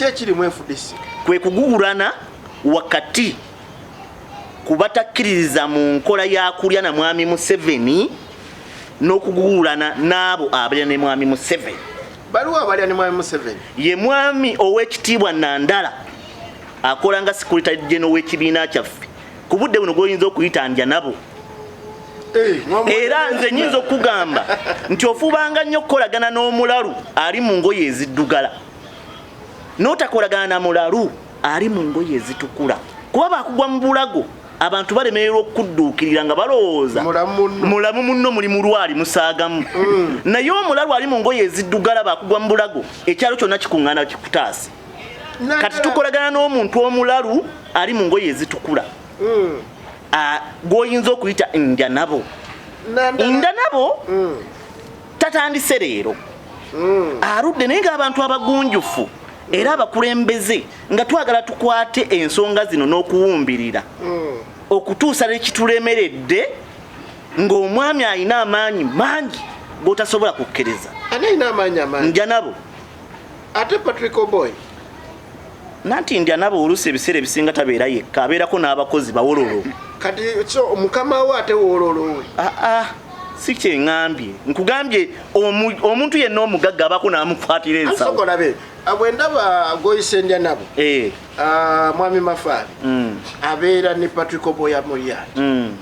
Kyekiri mu FDC kwe kugugulana wakati ku batakkiririza mu nkola ya kulya na Mwami Museveni n'okugugulana n'abo abalya ne Mwami Museveni. Baliwo abalya ne Mwami Museveni? Ye mwami ow'ekitiibwa Nandala akola nga Secretary General w'ekibiina kyaffe ku budde buno gw'oyinza okuyita ndya nabo. Era nze nyinza okugamba nti ofubanga nnyo okukolagana n'omulalu ali mu ngoye eziddugala n'otakolagana na mulalu ali mu ngoye ezitukula, kuba bakugwa mu bulago abantu balemererwa okukudduukirira nga balowooza mulamu munno muli mulwali musaagamu. Naye omulalu ali mu ngoye eziddugala bakugwa mu bulago, ekyalo kyonna kikuŋŋaana kikutaase. Kati tukolagana n'omuntu omulalu ali mu ngoye ezitukula gw'oyinza okuyita ndya nabo. Ndya nabo tatandise leero, aludde, naye ng'abantu abagunjufu era abakulembeze nga twagala tukwate ensonga zino n'okuwumbirira okutuusa lekitulemeredde ng'omwami alina amaanyi mangi g'otasobola kukkiriza. Ani alina amaanyi amangi? Ndya nabo. Ate Patrick Oboy? Nanti ndya nabo oluusi ebiseera ebisinga tabeera yekka, abeerako n'abakozi bawololo. Kati so mukama we ate wololo we? Aa, si kyeŋŋambye, nkugambye omuntu yenna omugagga abaako n'amukwatira ensawo. Olabe bwe ndaba goyise ndya nabo, mwami Mafaabi abeera ne Patrick Oboy Amuriat,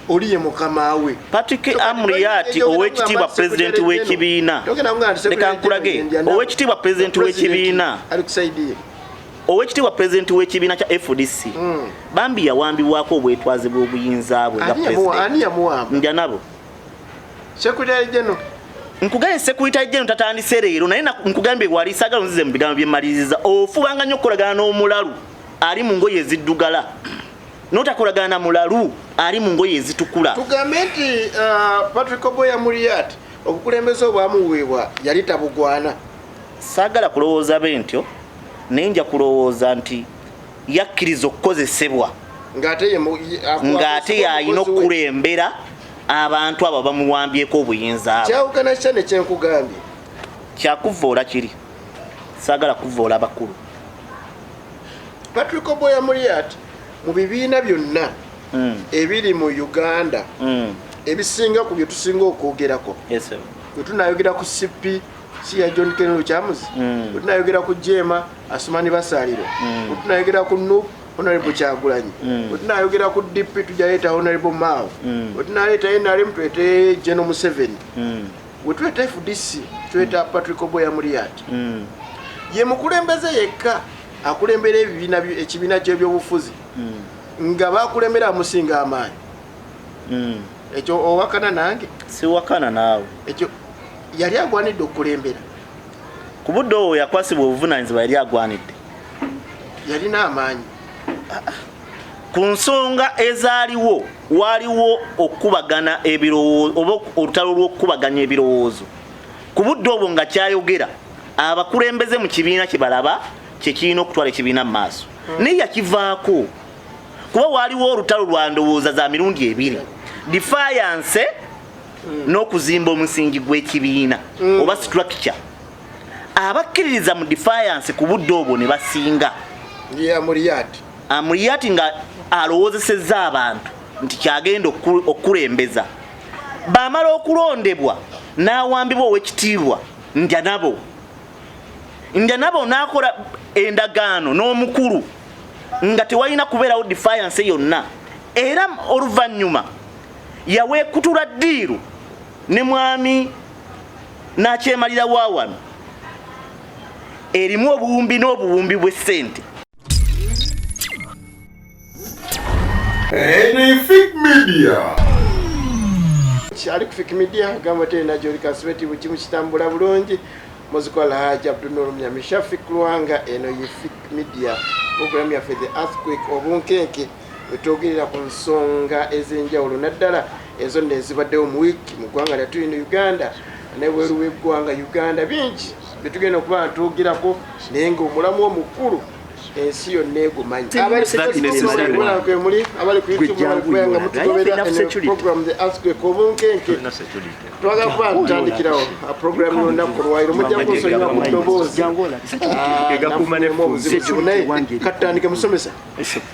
oli ye mukama we. Patrick Amuriat, owekitiibwa pulezidenti w'ekibiina, leka nkulage owekitiibwa pulezidenti w'ekibiina. Ali ku side ye. Owekitiibwa pulezidenti w'ekibiina kya FDC bambi yawambibwako obwetwaze bw'obuyinza bwe nga pulezidenti. Ani yamuwamba? Ndya nabo. Secretary General. Nkugambye Secretary General tatandise leero, naye nkugambye wali saagala onzize mu bigambo bye mmaliriza. Ofubanga nnyo okukolagana n'omulalu ali mu ngoye eziddugala n'otakolagana na mulalu ali mu ngoye ezitukula. Tugambe nti Patrick Oboy Amuriat obukulembeze obwamuweebwa yali tabugwana? Saagala kulowooza be ntyo, naye nja kulowooza nti yakkiriza okukozesebwa ng'ate yalina okukulembera abantu abo bamuwambyeko obuyinza abo. Kyawukana kitya nekyenkugambye? Kyakuvoola kiri, saagala kuvoola abakulu. Patrick Oboy Amuriat mu bibiina byonna ebiri mu Uganda, ebisinga ku bye tusinga okwogerako, bwe tunayogera ku CP si ya John Ken Lukyamuzi, bwe tunayogera ku JEEMA Asumani Basaliro, bwe tunayogera ku NUP Honorable Kyagulanyi, bwe tunayogera ku DP tujaleeta Honorable Mao, bwe tunaleeta NRM tuleete General Museveni, bwe tuleeta FDC tuleeta Patrick Oboy Amuriat. Ye mukulembeze yekka akulembera ebibiina, ekibiina ky'ebyobufuzi nga bakulembera amusinga amaanyi. Ekyo owakana nange? Siwakana naawe. Ekyo yali agwanidde okukulembera? Ku budde obwo yakwasibwa obuvunanyizibwa yali agwanidde. Yalina amaanyi? Ku nsonga ezaaliwo, waaliwo okukubagana ebirowoozo oba olutalo lw'okukubaganya ebirowoozo ku budde obwo nga kyayogera abakulembeze mu kibiina kye balaba kyekirina okutwala ekibiina mu maaso, naye yakivaako kuba waaliwo olutalo lwa ndowooza za mirundi ebiri: defiance n'okuzimba omusingi gw'ekibiina oba structure. Abakkiririza mu defiance ku budde obwo ne basinga. Ye Amuriat? Amuriat nga alowoozesezza abantu nti kyagenda okukulembeza, bamala okulondebwa n'awambibwa owekitiibwa ndya nabo. Ndya nabo n'akola endagaano n'omukulu nga tewalina kubeerawo defiance yonna, era oluvannyuma yaweekutula deal ne mwami n'akyemalira wa wano erimu obuwumbi n'obuwumbi bw'essente. Fik Media. Ali ku Fik Media gamba terina gyoli kasibeti buli kimu kitambula bulungi. Muziko Alhaji Abdunuru Mnyami Shafik Lwanga. Eno ye Fik Media, program yaffe The Earthquake, obunkenke, wetwogerera ku nsonga ez'enjawulo naddala ezo nno ezibaddewo mu wiiki mu ggwanga lyattu lino Uganda nebweru w'eggwanga Uganda. Bingi byetugenda okuba nga twogerako, naye nga omulamu omukulu Ensi yonna egumanyi. Abali muli, abali ku YouTube, abali kubeera nga mutugobera eno program, The Earthquake, obunkenke. Twagala kuba tutandikirawo program y'olunaku lwaleero. Mujja kunsonyiwa ku ddoboozi, nafunemu obuzibuzibu, naye katutandike. Musomesa,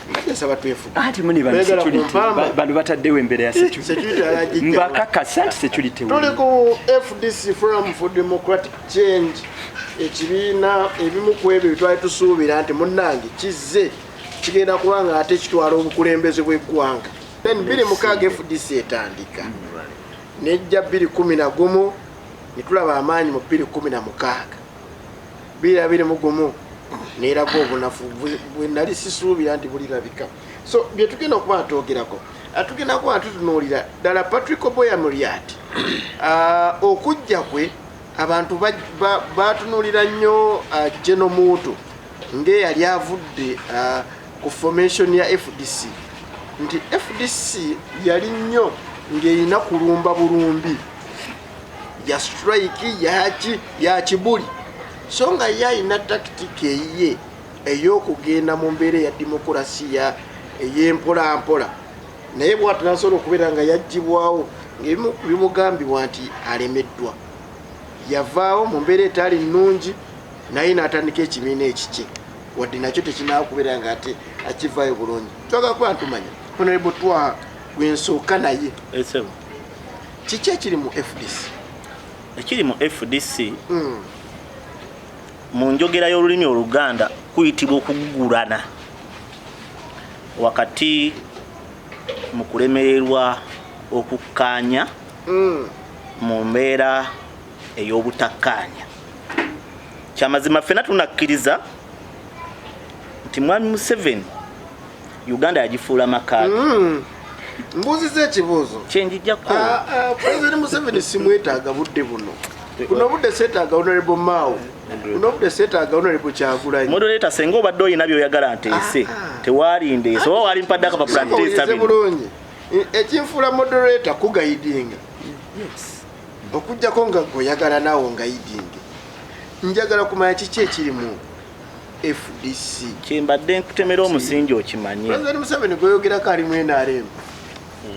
mbadde nsaba twefuge. Ati muni bano Beegala ku security mpamba. Bano bataddewo embeera ya security. Security alagijja. Mbakakasa nti security Tuli wuli. ku FDC, Forum for Democratic Change, ekibiina ebimu ku ebyo byetwali tusuubira nti munnange kizze kigenda kuba nga ate kitwala obukulembeze bw'eggwanga. Then 26 FDC etandika, nejja 211 netulaba amaanyi mu 216, 221 neraga obunafu bwe nali sisuubira nti bulirabika. So bye tugenda okuba twogerako, tugenda kuba tutunuulira ddala Patrick Oboi Amuriat. Okujja kwe abantu batunuulira nnyo General Muntu ng'eyali avudde ku formation ya FDC, nti FDC yali nnyo ng'erina kulumba bulumbi ya strike yaki ya kibuli, so nga ye alina tactic eyiye ey'okugenda mu mbeera eya demokurasiya ey'empolampola. Naye bw'atyo nasobola okubeera nga yaggibwawo, ng'ebimu ku bimugambibwa nti alemeddwa, yavaawo mu mbeera etaali nnungi, naye n'atandika ekibiina ekikye, wadde nakyo tekinaakubeera nga ate akivaayo bulungi. Twagala kuba ntumanya, Honorable Twaha, gwensooka naye, Esebo. kiki ekiri mu FDC? Ekiri mu FDC, mu njogera y'olulimi Oluganda kuyitibwa okugugulana wakati mu kulemererwa okukkaanya mu mbeera ey'obutakkaanya. Kyamazima ffenna tunakkiriza nti Mwami Museveni Uganda yagifuula makaage. Mbuuziza ekibuuzo. Kyenjijjako. Ah, ah, President Museveni simwetaaga budde buno. Buno obudde seetaaga Honorable Mao, buno obudde seetaaga Honorable Kyagulanyi. Moderator, senga obadde olina byoyagala nteese, tewalindeese oba walimpadde akapapula nteesa Owulirize bino. bulungi. Ekinfuula moderator kuguidinga, okugjako nga gweoyagala naawe onguidinge. Njagala kumanya kiki ekiri mu FDC. Kyembadde nkutemera omusingi okimanye. President Museveni gweyogerako ali mu NRM.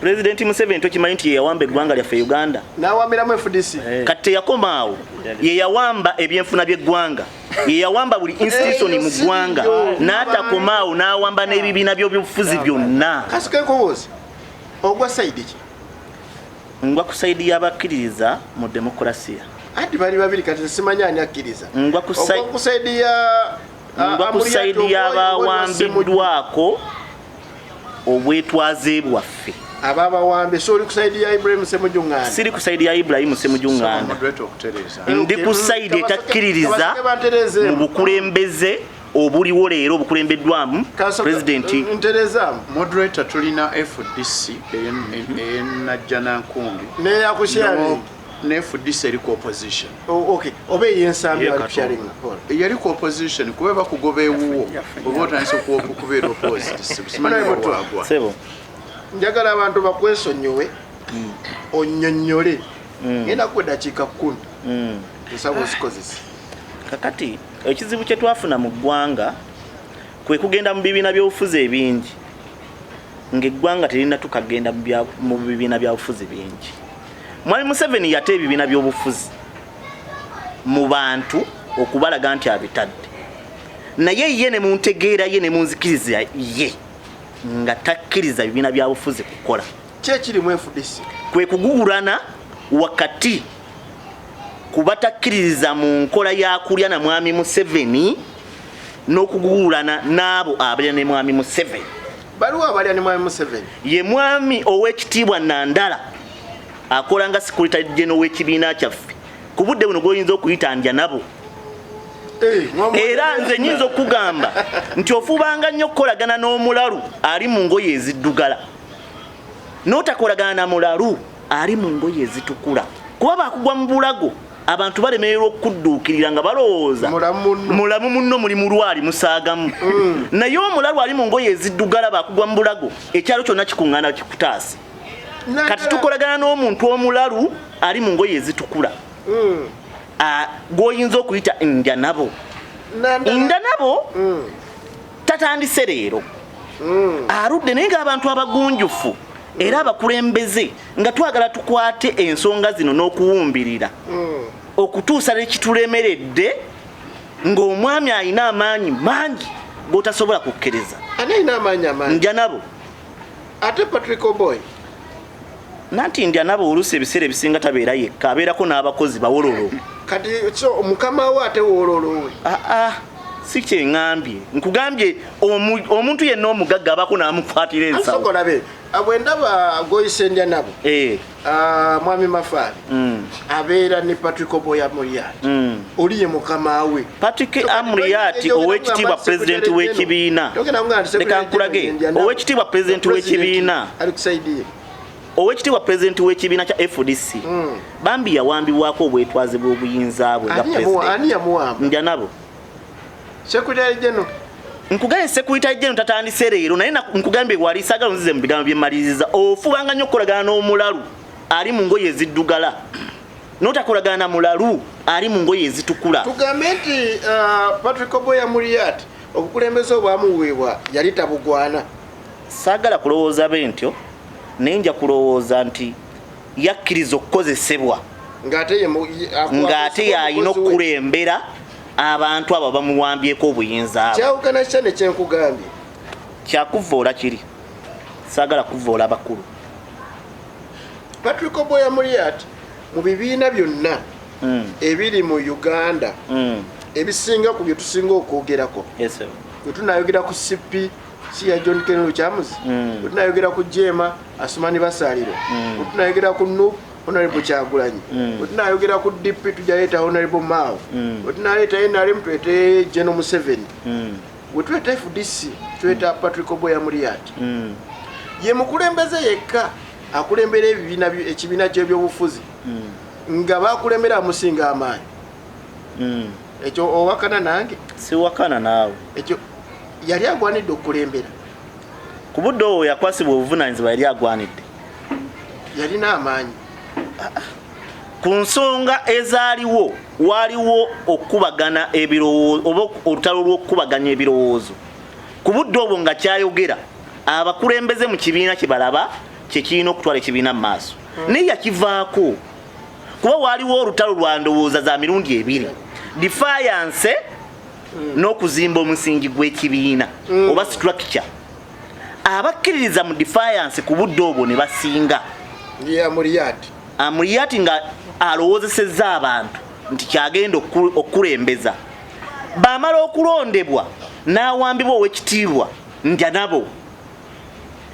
Pulezidenti Museveni tokimanyi nti yeyawamba eggwanga lyaffe Uganda? N'awambiramu FDC. Kati teyakoma awo, yeyawamba ebyenfuna by'eggwanga, yeyawamba buli institution mu ggwanga, n'atakoma awo, n'awamba n'ebibiina by'obyobufuzi byonna. Kasike nkubuuzi, ogwa side ki? Ngwa ku side y'abakkiririza mu demokurasiya. Anti bali babiri, kati simanyi ani akkiriza. Ngwa ku Ogwa ku side ya Ngwa ku Amuriat side Oboi, y'abawambiddwako obwetwaze bwaffe. Ababawambye, so oli ku side ya Ibrahim Ssemujju Nganda? Siri ku side ya Ibrahimu Ssemujju Nganda. Moderator, okutereeza. Ndi ku side etakkiririza Kabasooke bantereezeemu. mu bukulembeze obuliwo leero obukulembeddwamu pulezidenti. Nterezaamu. Moderator, tulina FDC eyenajjanankumbi Neyakusharing. Ne FDC eri ku opposition. Okay, oba eyensambi Ye ali Katonda. kusharing. Eyali ku opposition, kuba bakugoba ewuwo oba otandise okubeera opposite, simanyi Honorable wagwa. Sebo. Njagala abantu bakwesonyiwe, onnyonnyole. Ngenda kuwa eddakiika 10. Nsaba ozikozese. Kakati ekizibu kye twafuna mu ggwanga kwe kugenda mu bibiina by'obufuzi ebingi, ng'eggwanga terinatuka kugenda mu bibiina bya bufuzi bingi. Mwami Museveni yate ebibiina by'obufuzi mu bantu okubalaga nti abitadde, naye ye ne mu ntegeera ye ne mu nzikiriza ye nga takkiriza bibiina bya bufuzi kukola. Ki ekiri mu FDC? Kwe kugugulana wakati kubatakkiririza mu nkola ya kulya na Mwami Museveni n'okugugulana n'abo abalya ne Mwami Museveni. Baliwo abalya ne Mwami Museveni? Ye mwami ow'ekitiibwa Nandala, akola nga secretary general w'ekibiina kyaffe ku budde buno, gwoyinza okuyita ndya nabo. Era nze nyinza okugamba nti ofubanga nnyo okukolagana n'omulalu ali mu ngoye eziddugala, n'otakolagana na mulalu ali mu ngoye ezitukula, kuba bakugwa mu bulago abantu balemererwa okudduukirira nga balowooza Mulamu munno. Mulamu munno muli mulwali musaagamu. Naye omulalu ali mu ngoye eziddugala bakugwa mu bulago, ekyalo kyonna kikuŋŋaana kikutaase. Kati tukolagana n'omuntu omulalu ali mu ngoye ezitukula, gw'oyinza okuyita ndya nabo. Nda nabo. Tatandise leero, aludde, naye ng'abantu abagunjufu era abakulembeze nga twagala tukwate ensonga zino n'okuwumbirira okutuusa lekitulemeredde ng'omwami alina amaanyi mangi g'otasobola kukkiriza. Ani alina amaanyi amangi? Ndya nabo. Ate Patrick Oboy? Nanti ndya nabo oluusi ebiseera ebisinga tabeera yekka, abeerako n'abakozi bawololo. Kati so mukama we ate woololo we? Aa, si kyeŋŋambye, nkugambye omuntu yenna omugagga abaako n'amukwatira ensawo. Ansokolabe bwe ndaba goyise ndya nabo, mwami Mafaabi abeera ne Patrick Oboy Amuriat, oli ye mukama we. Patrick Amuriat, owekitiibwa pulezidenti w'ekibiina, leka nkulage, owekitiibwa pulezidenti w'ekibiina, ali ku side ye. Owekitiibwa pulezidenti w'ekibiina kya FDC, bambi yawambibwako obwetwaze bw'obuyinza bwe nga Ani yamuwa? pulezidenti. Ani yamuwamba? Ndya nabo. Secretary General. Nkugambye secretary general tatandise leero, naye nkugambye wali saagala nzize mu bigambo byemmaliriza. Ofubanga nnyo okukolagana n'omulalu ali mu ngoye eziddugala n'otakolagana na mulalu ali mu ngoye ezitukula. Tugambe nti Patrick Oboy Amuriat obukulembeze obwamuweebwa yali tabugwana? Saagala kulowooza be ntyo, naye nja kulowooza nti yakkiriza okukozesebwa. Ng'ate ye Ng'ate yalina omukozi we. okukulembera abantu abo bamuwambyeko obuyinza abo. Kyawukana kitya ne kyenkugambye? Kyakuvoola kiri, saagala kuvoola abakulu. Patrick Oboy Amuriat mu bibiina byonna ebiri mu Uganda, ebisinga ku bye tusinga okwogerako, Yes, sir. bwe tunayogera ku CP si ya John Ken Lukyamuzi, bwe tunayogera ku JEEMA Asumani Basaliro, bwe tunayogera ku NUP Honorable Kyagulanyi, bwe tunayogera ku DP tujaleeta Honorable Mao, bwe tunaleeta NRM tuleete General Museveni, bwe tuleeta FDC tuleeta Patrick Oboy Amuriat. Ye mukulembeze yekka akulembera ebibiina ekibiina ky'ebyobufuzi nga bakulembera amusinga amaanyi. Ekyo owakana nange? Siwakana naawe. Ekyo yali agwanidde okukulembera? Ku budde obwo yakwasibwa obuvunaanyizibwa yali agwanidde. Yalina amaanyi? Ku nsonga ezaaliwo waaliwo okukubagana ebirowoozo oba olutalo lw'okukubaganya ebirowoozo. Ku budde obwo nga kyayogera abakulembeze mu kibiina kye balaba kye kirina okutwala ekibiina mu maaso, naye yakivaako kuba waaliwo olutalo lwa ndowooza za mirundi ebiri: defiance n'okuzimba omusingi gw'ekibiina oba structure. Abakkiririza mu defiance ku budde obwo ne basinga. Ye Amuriat. Amuriat nga alowoozesezza abantu nti kyagenda okukulembeza, bamala okulondebwa n'awambibwa owekitiibwa ndya nabo,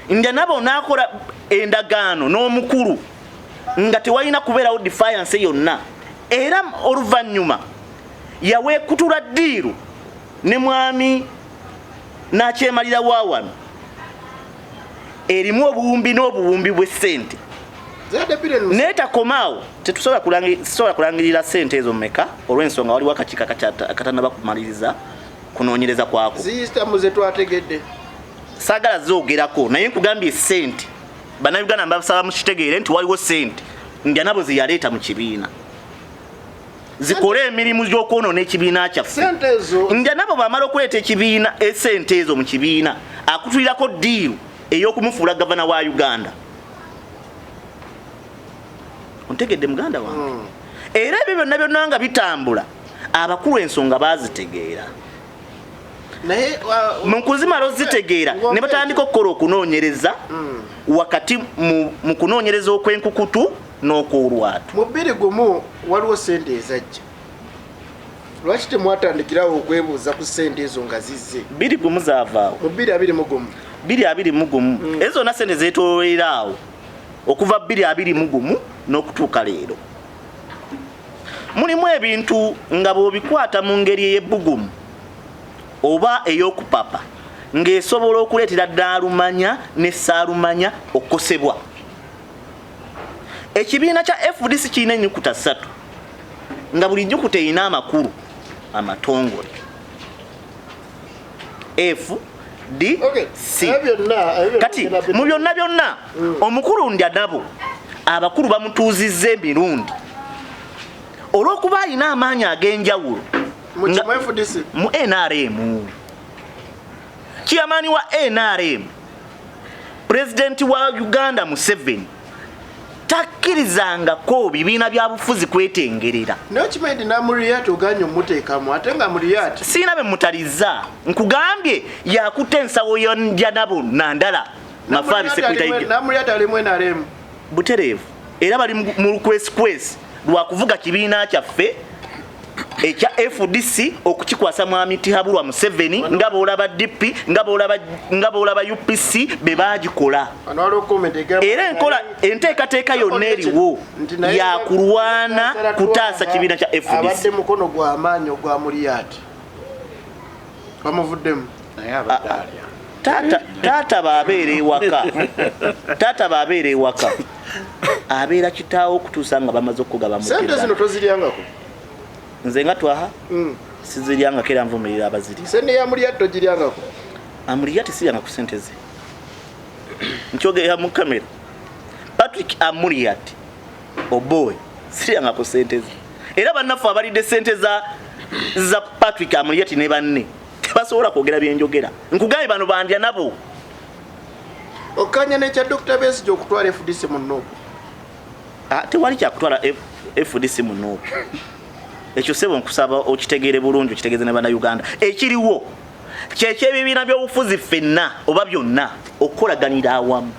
ndya nabo n'akola endagaano n'omukulu nga tewalina kubeerawo defiance yonna. Era oluvannyuma yaweekutula deal ne mwami n'akyemalira wa wano erimu obuwumbi n'obuwumbi bw'essente. Zadde billion. Naye takomaawo, tetusobola sisobola kulangirira ssente ezo mmeka olw'ensonga waliwo akakiiko akatanaba kumaliriza kunoonyereza kwako. Ziyita mu ze twategedde. Saagala zoogerako, naye nkugambye ssente, Bannayuganda mbasaba mukitegeere nti waliwo ssente ndya nabo ze yaleeta mu kibiina zikole emirimu gy'okwonoona ekibiina kyaffe. Sente ezo. Ndya nabo bamala okuleeta ekibiina esente ezo mu kibiina, akutulirako deal ey'okumufuula gavana wa Uganda. Ontegedde, muganda wange? Era ebyo byonna byonna nga bitambula, abakulu ensonga baazitegeera. Naye Mu kuzimala ozitegeera ne batandika okukola okunoonyereza wakati mu kunoonyereza okw'enkukutu n'okwolwatu. Mu 21 waliwo sente ezajja. Lwaki temwatandikirawo okwebuuza ku sente ezo nga zizze? 21 zaavaawo? Mu 2021. 2021. Ezo zonna sente zeetoolera awo okuva 2021 n'okutuuka leero. Mulimu ebintu nga bw'obikwata mu ngeri ey'ebbugumu oba ey'okupapa ng'esobola okuleetera ddaalumanya ne saalumanya okukosebwa. Ekibiina kya FDC kirina ennyukuta 3 nga buli nnyukuta erina amakulu amatongole: F, D, C. Ebyo byonna, ebyo byonna Kati byonna. mu byonna byonna omukulu ndya nabo abakulu bamutuuzizza emirundi olw'okuba alina amaanyi ag'enjawulo Mu FDC? Mu NRM. Chairman wa NRM, Pulezidenti wa Uganda Museveni takkirizangako bibiina bya bufuzi kwetengerera. Naye okimanyi nti Namuriat oganye omuteekamu, ate nga Muriat Siina be mutaliza, nkugambye yakutte ensawo ya nabo nandala Mafabi secretary. Namuriat alimu NRM. Butereevu, era bali mu lukwesikwesi lwakuvuga kibiina kyaffe ekya FDC okukikwasa mwami Tihabulwa Museveni, nga boolaba DP, nga boolaba UPC be baagikola. Wano waliwo comment egamba Era enkola, enteekateeka yonna eriwo nti naye yakulwana kutaasa kibiina kya FDC. Abadde mukono gwa maanyi ogwa Muriat, bamuvuddemu. Naye abadde alya. Taata baabeera ewaka, taata baabeera ewaka, abeera kitaawo okutuusa nga bamaze okugaba. Sente zino toziryangako? Nze nga twaha siziryangako, era nvumirira abazirya. Sente ya Muriat togiryangako? Amuriat siryanga ku sente ze, nkyogera mu kamera. Patrick Amuriat Oboy siryanga ku sente ze, era bannaffe abalidde sente za Patrick Amuriat ne banne tebasobola kwogera byenjogera. Nkugambye bano bandya nabo. Okanya nekya Dr Besigye okutwala FDC mu NUP? Ah, tewali kyakutwala FDC mu NUP. Ekyo sebo nkusaba okitegeere bulungi, okitegeeze ne Bannayuganda. Ekiriwo kyekyebibiina by'obufuzi ffenna oba byonna okukolaganira awamu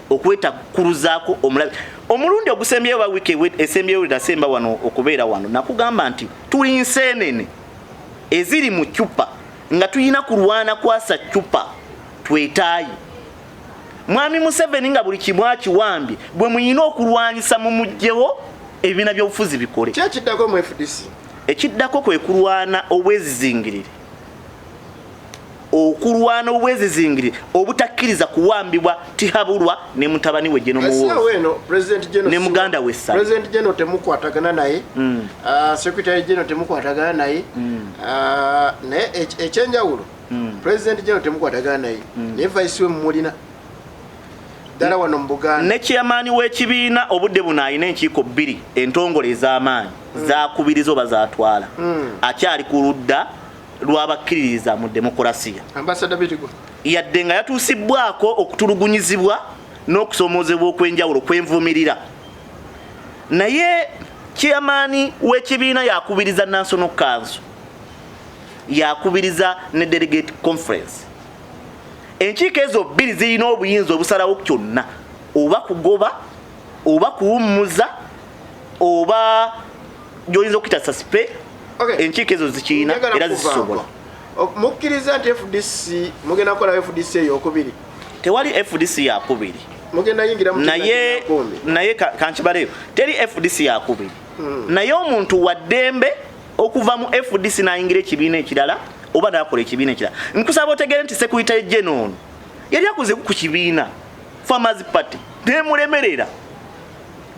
okwetakkuluzaako omulabe. Omulundi ogusembyeyo oba wiiki esembyeyo nasemba wano okubeera wano, nakugamba nti tuli nseenene eziri mu ccupa nga tulina kulwana kwasa ccupa twetaayi. Mwami Museveni nga buli kimu akiwambye, bwe muyina okulwanyisa mumugjewo, ebibiina by'obufuzi bikole. Ki ekiddako mu FDC? Ekiddako kwe kulwana obwezizingirire, okulwana obwezizingirire obutakkiriza kuwambibwa Tihabulwa ne mutabani we General Essaawa Muhoozi eno President General ne muganda we Ssali. President General temukwatagana naye. Secretary General temukwatagana naye. Naye ekyenjawulo, President General temukwatagana naye, naye vice we mumulina ddala wano mu Buganda. Ne chairman w'ekibiina obudde buno alina enkiiko bbiri entongole ez'amaanyi zakubiriza oba zatwala. Akyali ku ludda lw'abakkiririza mu demokurasiya. Ambassador Bitigo. Yadde nga yatuusibwako okutulugunyizibwa n'okusomoozebwa okw'enjawulo kwenvumirira, naye chairman w'ekibiina yakubiriza National Council, yakubiriza ne Delegate Conference. Enkiiko ezo bbiri zirina obuyinza obusalawo kyonna, oba kugoba oba kuwummuza oba gyoyinza okuyita suspend. Enkiiko ezo zikiina Njagala era kuvaako. zisobola. Mukkiriza nti FDC mugenda kukola FDC eyokubiri? Tewali FDC yakubiri. Mugenda yingira mu Naye Naye naye kankibaleyo, teri FDC yakubiri, naye omuntu wa ddembe okuva mu FDC n'ayingira ekibiina ekirala oba n'akola ekibiina ekirala. Nkusaba otegere nti secretary general ono yali akozeku ku kibiina Farmers Party, nemulemerera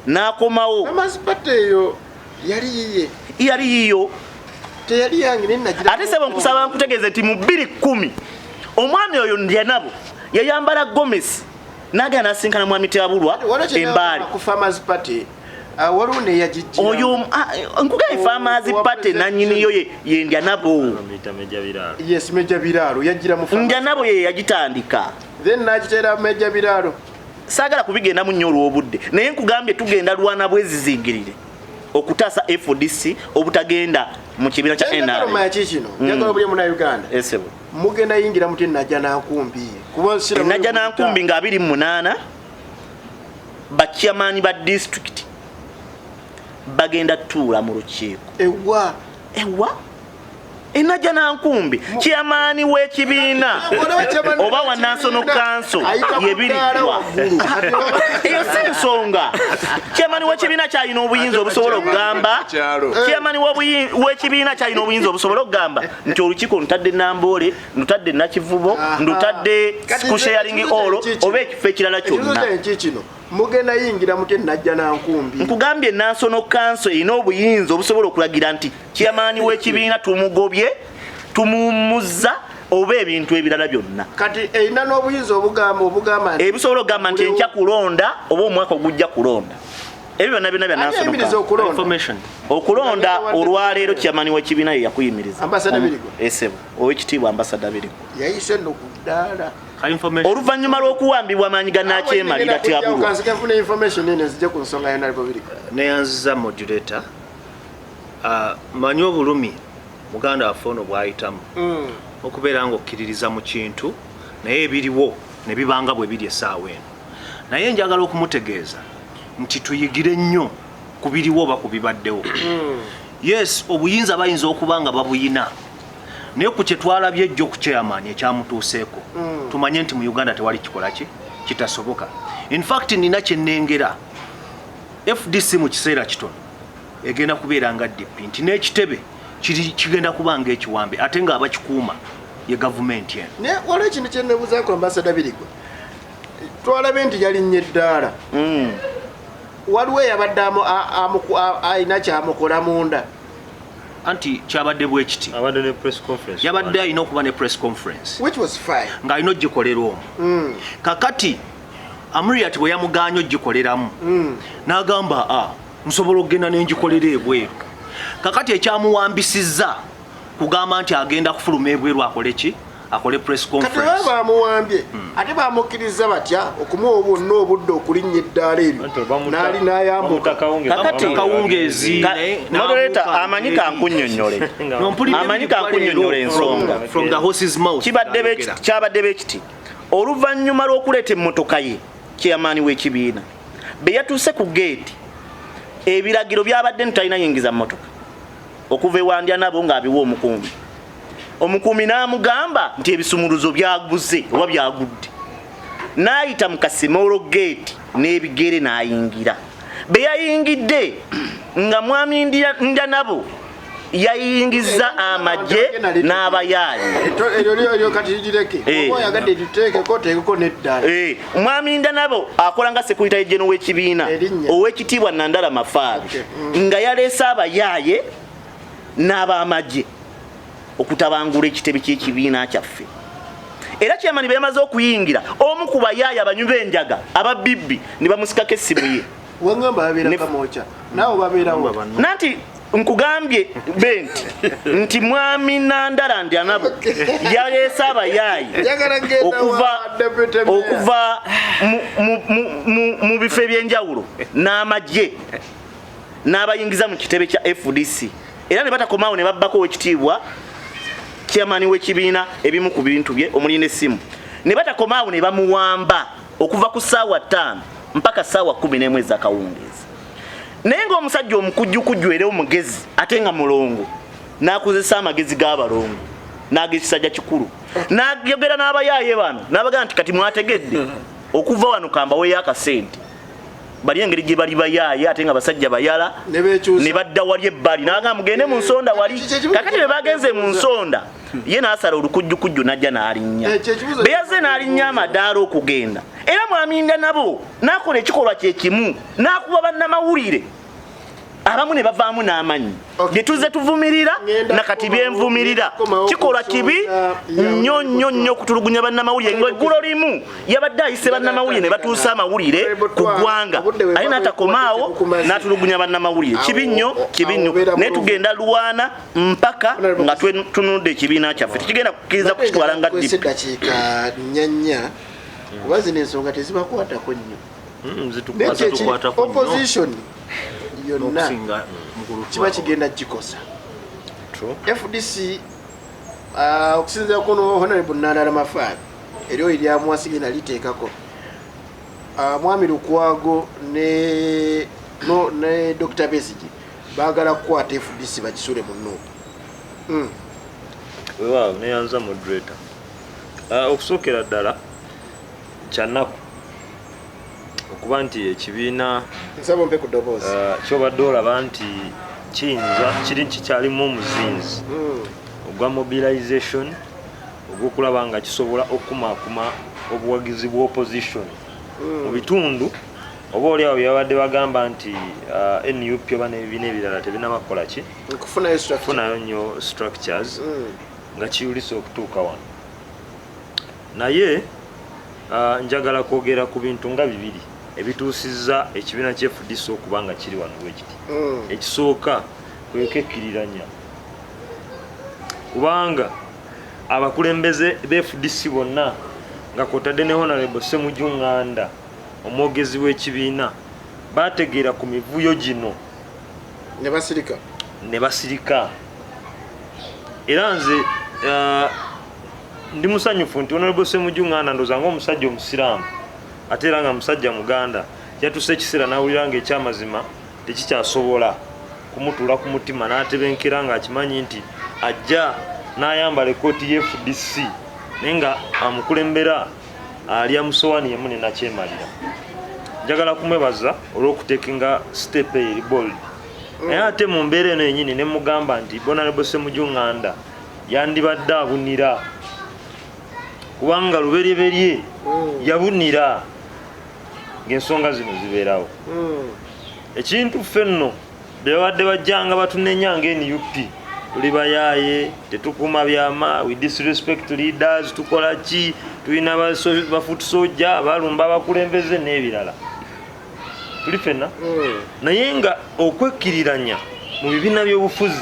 n'akomawo. Farmers Party eyo yali yiye? Yali yiyo. Teyali yange, naye nagira. Ate sebo nkusaba nkutegeeze nti mu 2010 omwami oyo Ndyanabo yayambala gomesi n'agenda n'asinkana mwami Teabulwa Embaali. Ku Farmers Party, waliwo neyagijjira. Oyo nkugambye Farmers Owa Party President nanyiniyo ye Ndyanabo. Bamuyita Meja Biraaro. Yes, Meja Biraaro yajjira mu Farmers. Ndyanabo ye yagitandika. Then nagiteera Meja Biraaro. Saagala kubigendamu nnyo olw'obudde, naye nkugambye tugenda lwana bwezizingirire okutaasa FDC obutagenda mu kibiina kya Njagala NRM. omanya ki kino, njagala obuli Munnayuganda. Esebo. Mugenda yingira muti Najja Nankumbi? Kuba Enajja Nankumbi nga 28 bachairman ba district bagenda tuula mu lukiiko. Ewa? Ewa Enajja Nankumbi, chairman w'ekibiina oba wa National Council yebiriddwa, eyo si nsonga. Chairman w'ekibiina kyalina obuyinza obusobola okugamba Kyalo. Chairman w'ekibiina kyalina obuyinza obusobola okugamba nti olukiiko ntadde Namboole, ndutadde Nakivubo, ndutadde ku sharing hall oba ekifo ekirala kyonna. Ekibuzo kino, mugenda yingira muti Najja Nankumbi? Nkugambye National Council erina obuyinza obusobola okulagira nti chairman w'ekibiina tumugobye, tumuwummuzza oba ebintu ebirala byonna. Kati erina n'obuyinza obugamba nti Ebisobola okugamba nti enkya kulonda oba omwaka ogujja kulonda. Ebyo byonna byonna Ani ayimiriza byanasooka okulonda? Information. Okulonda olwaleero, chairman w'ekibiina ye yakuyimiriza. Ambassador Birigwa. Esebo, owekitiibwa ambassador Birigwa. Yayise nno ku ddaala. Ka information. Oluvannyuma lw'okuwambibwa amaanyi ga nakyemalira tyabulwa. Kansike nfune information eno nzije ku nsonga ya Honorable Birigwa. Neyanziza moderator. Manyi obulumi muganda waffe ono bw'ayitamu okubeera ng'okkiririza mu kintu, naye ebiriwo ne bibanga bwe biri essaawa eno. Naye njagala okumutegeeza nti tuyigire nnyo ku biriwo oba ku bibaddewo. Yes, obuyinza bayinza okuba nga babuyina, naye ku kye twalabye ejjo ku chairman ekyamutuuseeko, tumanye nti mu Uganda tewali kikola ki kitasoboka. In fact, nina kye nnengera, FDC mu kiseera kitono egenda kubeera nga DP, nti n'ekitebe kigenda kuba nga ekiwambe, ate ng'abakikuuma ye gavumenti eno. Naye waliwo ekintu kye nebuuzaako ambassador Birigwa. Twalabye nti yalinnya eddaala. Waliwo eyabadde alina kyamukola munda? Anti kyabadde bwe kiti. Abadde ne press conference. Yabadde alina okuba ne press conference, which was fine, ng'alina ogikolera omwo. Kakati Amuriat bwe yamuganye ogikoleramu, n'agamba, "A, nsobola okugenda nengikolera ebweru." Kakati ekyamuwambisizza kugamba nti agenda kufuluma ebweru akole ki? Akole press Kati baba conference. bamuwambye, ate bamukkiriza batya okumuwa bwonna obudde okulinnya eddaala eryo Anti bamuta- n'ali n'ayambuka? bamuta kawungeezi. Kakati- Kawungeezi. Moderator, amanyi kankunnyonnyole. Amanyi kankunnyonnyola ensonga. From the horse's mouth. Kyabadde bekiti: oluvannyuma lw'okuleeta emmotoka ye, chairman w'ekibiina be yatuuse ku geeti, ebiragiro byabadde nti talina yingiza mmotoka okuva ewandya nabo ng'abiwa omukuumi. Omukuumi n'amugamba nti ebisumuluzo byaguze oba byagudde, n'ayita mu kasimolo geeti n'ebigere n'ayingira. Be yayingidde nga mwami Ndya nabo yayingiza amagye n'abayaayi. Eryo kati lireke. Oba oyagadde liteekeko, teekeko n'eddala. Mwami Ndya nabo akola nga secretary general w'ekibiina, Erinnya. owekitiibwa Nandala Mafaabi, nga yaleese abayaaye n'abamagye okutabangula ekitebe ky'ekibiina kyaffe. Era chairman bwe yamaze okuyingira, omu ku bayaaye abanywi b'enjaga ababibbi ne bamusikako essimu ye. Wangamba babeera Kamwokya, naawe babeerawo. Nanti nkugambye benti nti mwami Nandala Ndyanabo yaleese abayaayi Njagala genda okuva wa deputy mayor. Okuva mu bifo ebyenjawulo n'amagye n'abayingiza mu kitebe kya FDC, era ne batakomaawo ne babbako owekitiibwa chairman w'ekibiina ebimu ku bintu bye omuli n'essimu, ne batakomaawo ne bamuwamba okuva ku ssaawa 5 mpaka ssaawa 11 ez'akawungeezi. Naye ng'omusajja omukujjukujju era omugezi ate nga mulongo, n'akozesa amagezi g'abalongo n'ag'ekisajja kikulu, n'ayogera n'abayaaye bano n'abagamba nti, "Kati mwategedde, okuva wano kambaweyo akasente." Bali engeri gye bali bayaaye ate nga basajja bayala, Ne beekyusa. ne badda wali ebbali, n'agamba, "Mugende mu nsonda wali." Kiki ekibuzo? Kakati bwe bagenze mu nsonda, ye n'asala olukujjukujju n'ajja n'alinnya. Ekyo ekibuzo. Bwe yazze n'alinnya amadaala okugenda, era mwaminda nabo n'akola ekikolwa kyekimu, n'akuba bannamawulire abamu ne bavaamu n'amanyi. Bye tuzze tuvumirira, Ngenda nakati byenvumirira, kukomawo ku kikolwa kibi nsonga ya nnyo nnyo nnyo okutulugunya bannamawulire. Ng'eggulo limu yabadde ayise bannamawulire ne batuusa amawulire ku ggwanga, Obudde bwe ate n'atakomaawo bukumaze. n'atulugunya bannamawulire. Kibi nnyo, kibi nnyo. Awo obeera Naye mulungi. tugenda lwana mpaka nga tununudde ekibiina kyaffe. Tekigenda kukkiriza kukitwala nga Kwesa DP. eddakiika nnya nnya, kuba zino ensonga tezibakwatako nnyo. Naye kyekiri, Zitukwatako nnyo. opposition yonna N'okusinga mukulu kiba Twala. kigenda gikosa FDC. Okusinziira ku Honorable Nandala Mafaabi, eryo eryamuwasigenda liteekako mwami Lukwago ne, no, ne Dr Besige baagala kukwata FDC bagisule mu NUP. Weewaawo, neyanza moderator. Okusookera ddala, kyanaku okuba nti ekibiina Nsaba ompe ku ddoboozi. Kyobadde olaba nti kiyinza kiri kikyalimu omuzinzi ogwa mobilization, ogw'okulaba nga kisobola okukumaakuma obuwagizi bwa opposition mu bitundu, oba oliawo byabadde bagamba nti NUP oba n'ebibiina ebirala tebinaba kukola ki? Nkufunayo structure. Kufunayo nnyo structures nga kiyulisa okutuuka wano. Naye njagala kwogera ku bintu nga bibiri. Ebituusizza ekibiina kya FDC okuba nga kiri wano bwe kiti. Ekisooka kwekekkiriranya, kubanga abakulembeze ba FDC bonna nga kwotadde ne Honorable Ssemujju Nganda, omwogezi w'ekibiina, bategeera ku mivuyo gino ne basirika. Ne basirika. Era nze ndi musanyufu nti Honorable Ssemujju Nganda, ndowooza ng'omusajja omusiraamu ate era nga musajja muganda, yatuuse ekiseera n'awulira nga ekyamazima tekikyasobola kumutuula ku mutima, n'atebenkera ng'akimanyi nti ajja n'ayambala ekkooti ye FDC, naye nga amukulembera alya musowaani yemu ne nakyemalira. Njagala kumwebaza olw'okutekinga step eyo eri bold, naye ate mu mbeera eno yennyini ne mugamba nti Honorable Ssemujju Nganda yandibadde abunira, kubanga luberyeberye yabunira ng'ensonga zino zibeerawo. Ekintu ffe nno bye babadde bajjanga batunenya nga NUP, tuli bayaaye, tetukuuma byama, we disrespect leaders, tukola ki, tulina bafoot soldier balumba abakulembeze n'ebirala, tuli ffenna. Naye nga okwekkiriranya mu bibiina by'obufuzi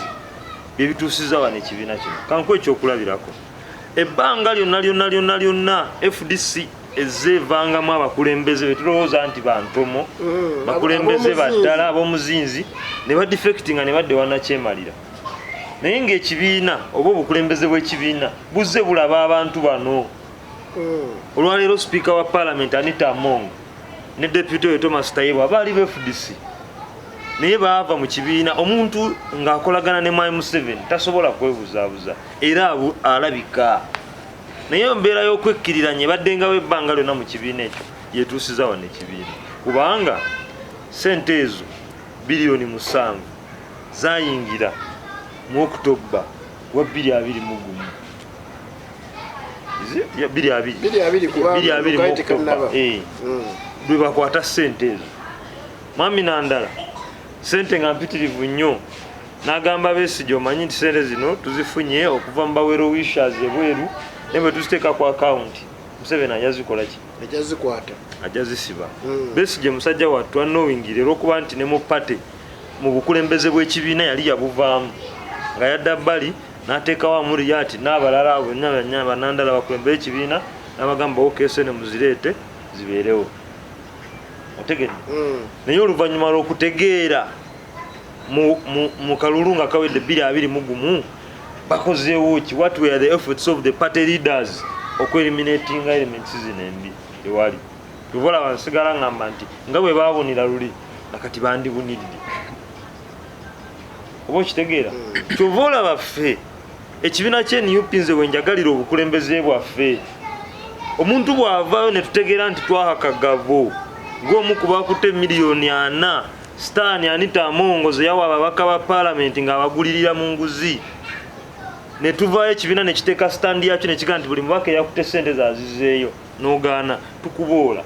bye bituusiza wano ekibiina kino. Kankuwe ekyokulabirako: ebbanga lyonna lyonna lyonna lyonna FDC ezze evangamu abakulembeze betulowooza nti bantomo, bakulembeze ab'omuzinzi. Baddala ab'omuzinzi ne badefectinga ne badda ewannakyemalira, naye ng'ekibiina oba obukulembeze bw'ekibiina buzze bulaba abantu bano. Olwaleero sipiika wa parliament Anita Among ne deputy we Thomas Tayebwa baali ba FDC, naye baava mu kibiina. Omuntu ng'akolagana ne Mwami Museveni tasobola kwebuzaabuza, era alabika. Naye embeera y'okwekkiriranya ebaddengawo ebbanga lyonna mu kibiina ekyo yetuusiza wano ekibiina, kubanga sente ezo biliyoni 7 zayingira mu Okutoba wa 2021. Is it? Yeah, 20. 20, kubanga 20 mu kali October. tekannaba. Lwe bakwata sente ezo, Mwami Nandala, sente nga mpitirivu nnyo, n'agamba Besigye, omanyi nti sente zino tuzifunye okuva mu ba well wishers ebweru, naye bwe tuziteeka ku akawunti Museveni ajja zikola ki? Ajja zikwata. Ajja zisiba. Besigye musajja wattu anowingire olwokuba nti ne mu party, mu bukulembeze bw'ekibiina yali yabuvaamu, nga yadda bbali n'ateekawo Amuriat n'abalala abo bonna banandala bakulembere ekibiina, n'abagamba okesene muzireete zibeerewo. Otegedde? Naye oluvannyuma lw'okutegeera mu kalulu nga kawedde 2021, bakozeewo ki? What were the efforts of the party leaders okueliminatinga elements zino embi? Tewali. Tuva olaba nsigala ngamba nti nga bwe baabunira luli, nakati bandibunirire, oba okitegeera? Kyova olaba ffe ekibiina kye NUP, nze wenjagalira obukulembeze bwaffe, omuntu bw'avaayo ne tutegeera nti twaha Kagabo ng'omu ku bakutte miliyoni 40 Sitaani Anita Amongo ze yawa ababaka ba paalamenti ng'abagulirira mu nguzi, ne tuvaayo ekibiina ne kiteeka stand yakyo ne kigaa nti buli mubaka eyakutte sente zazizeeyo, n'ogaana tukuboola,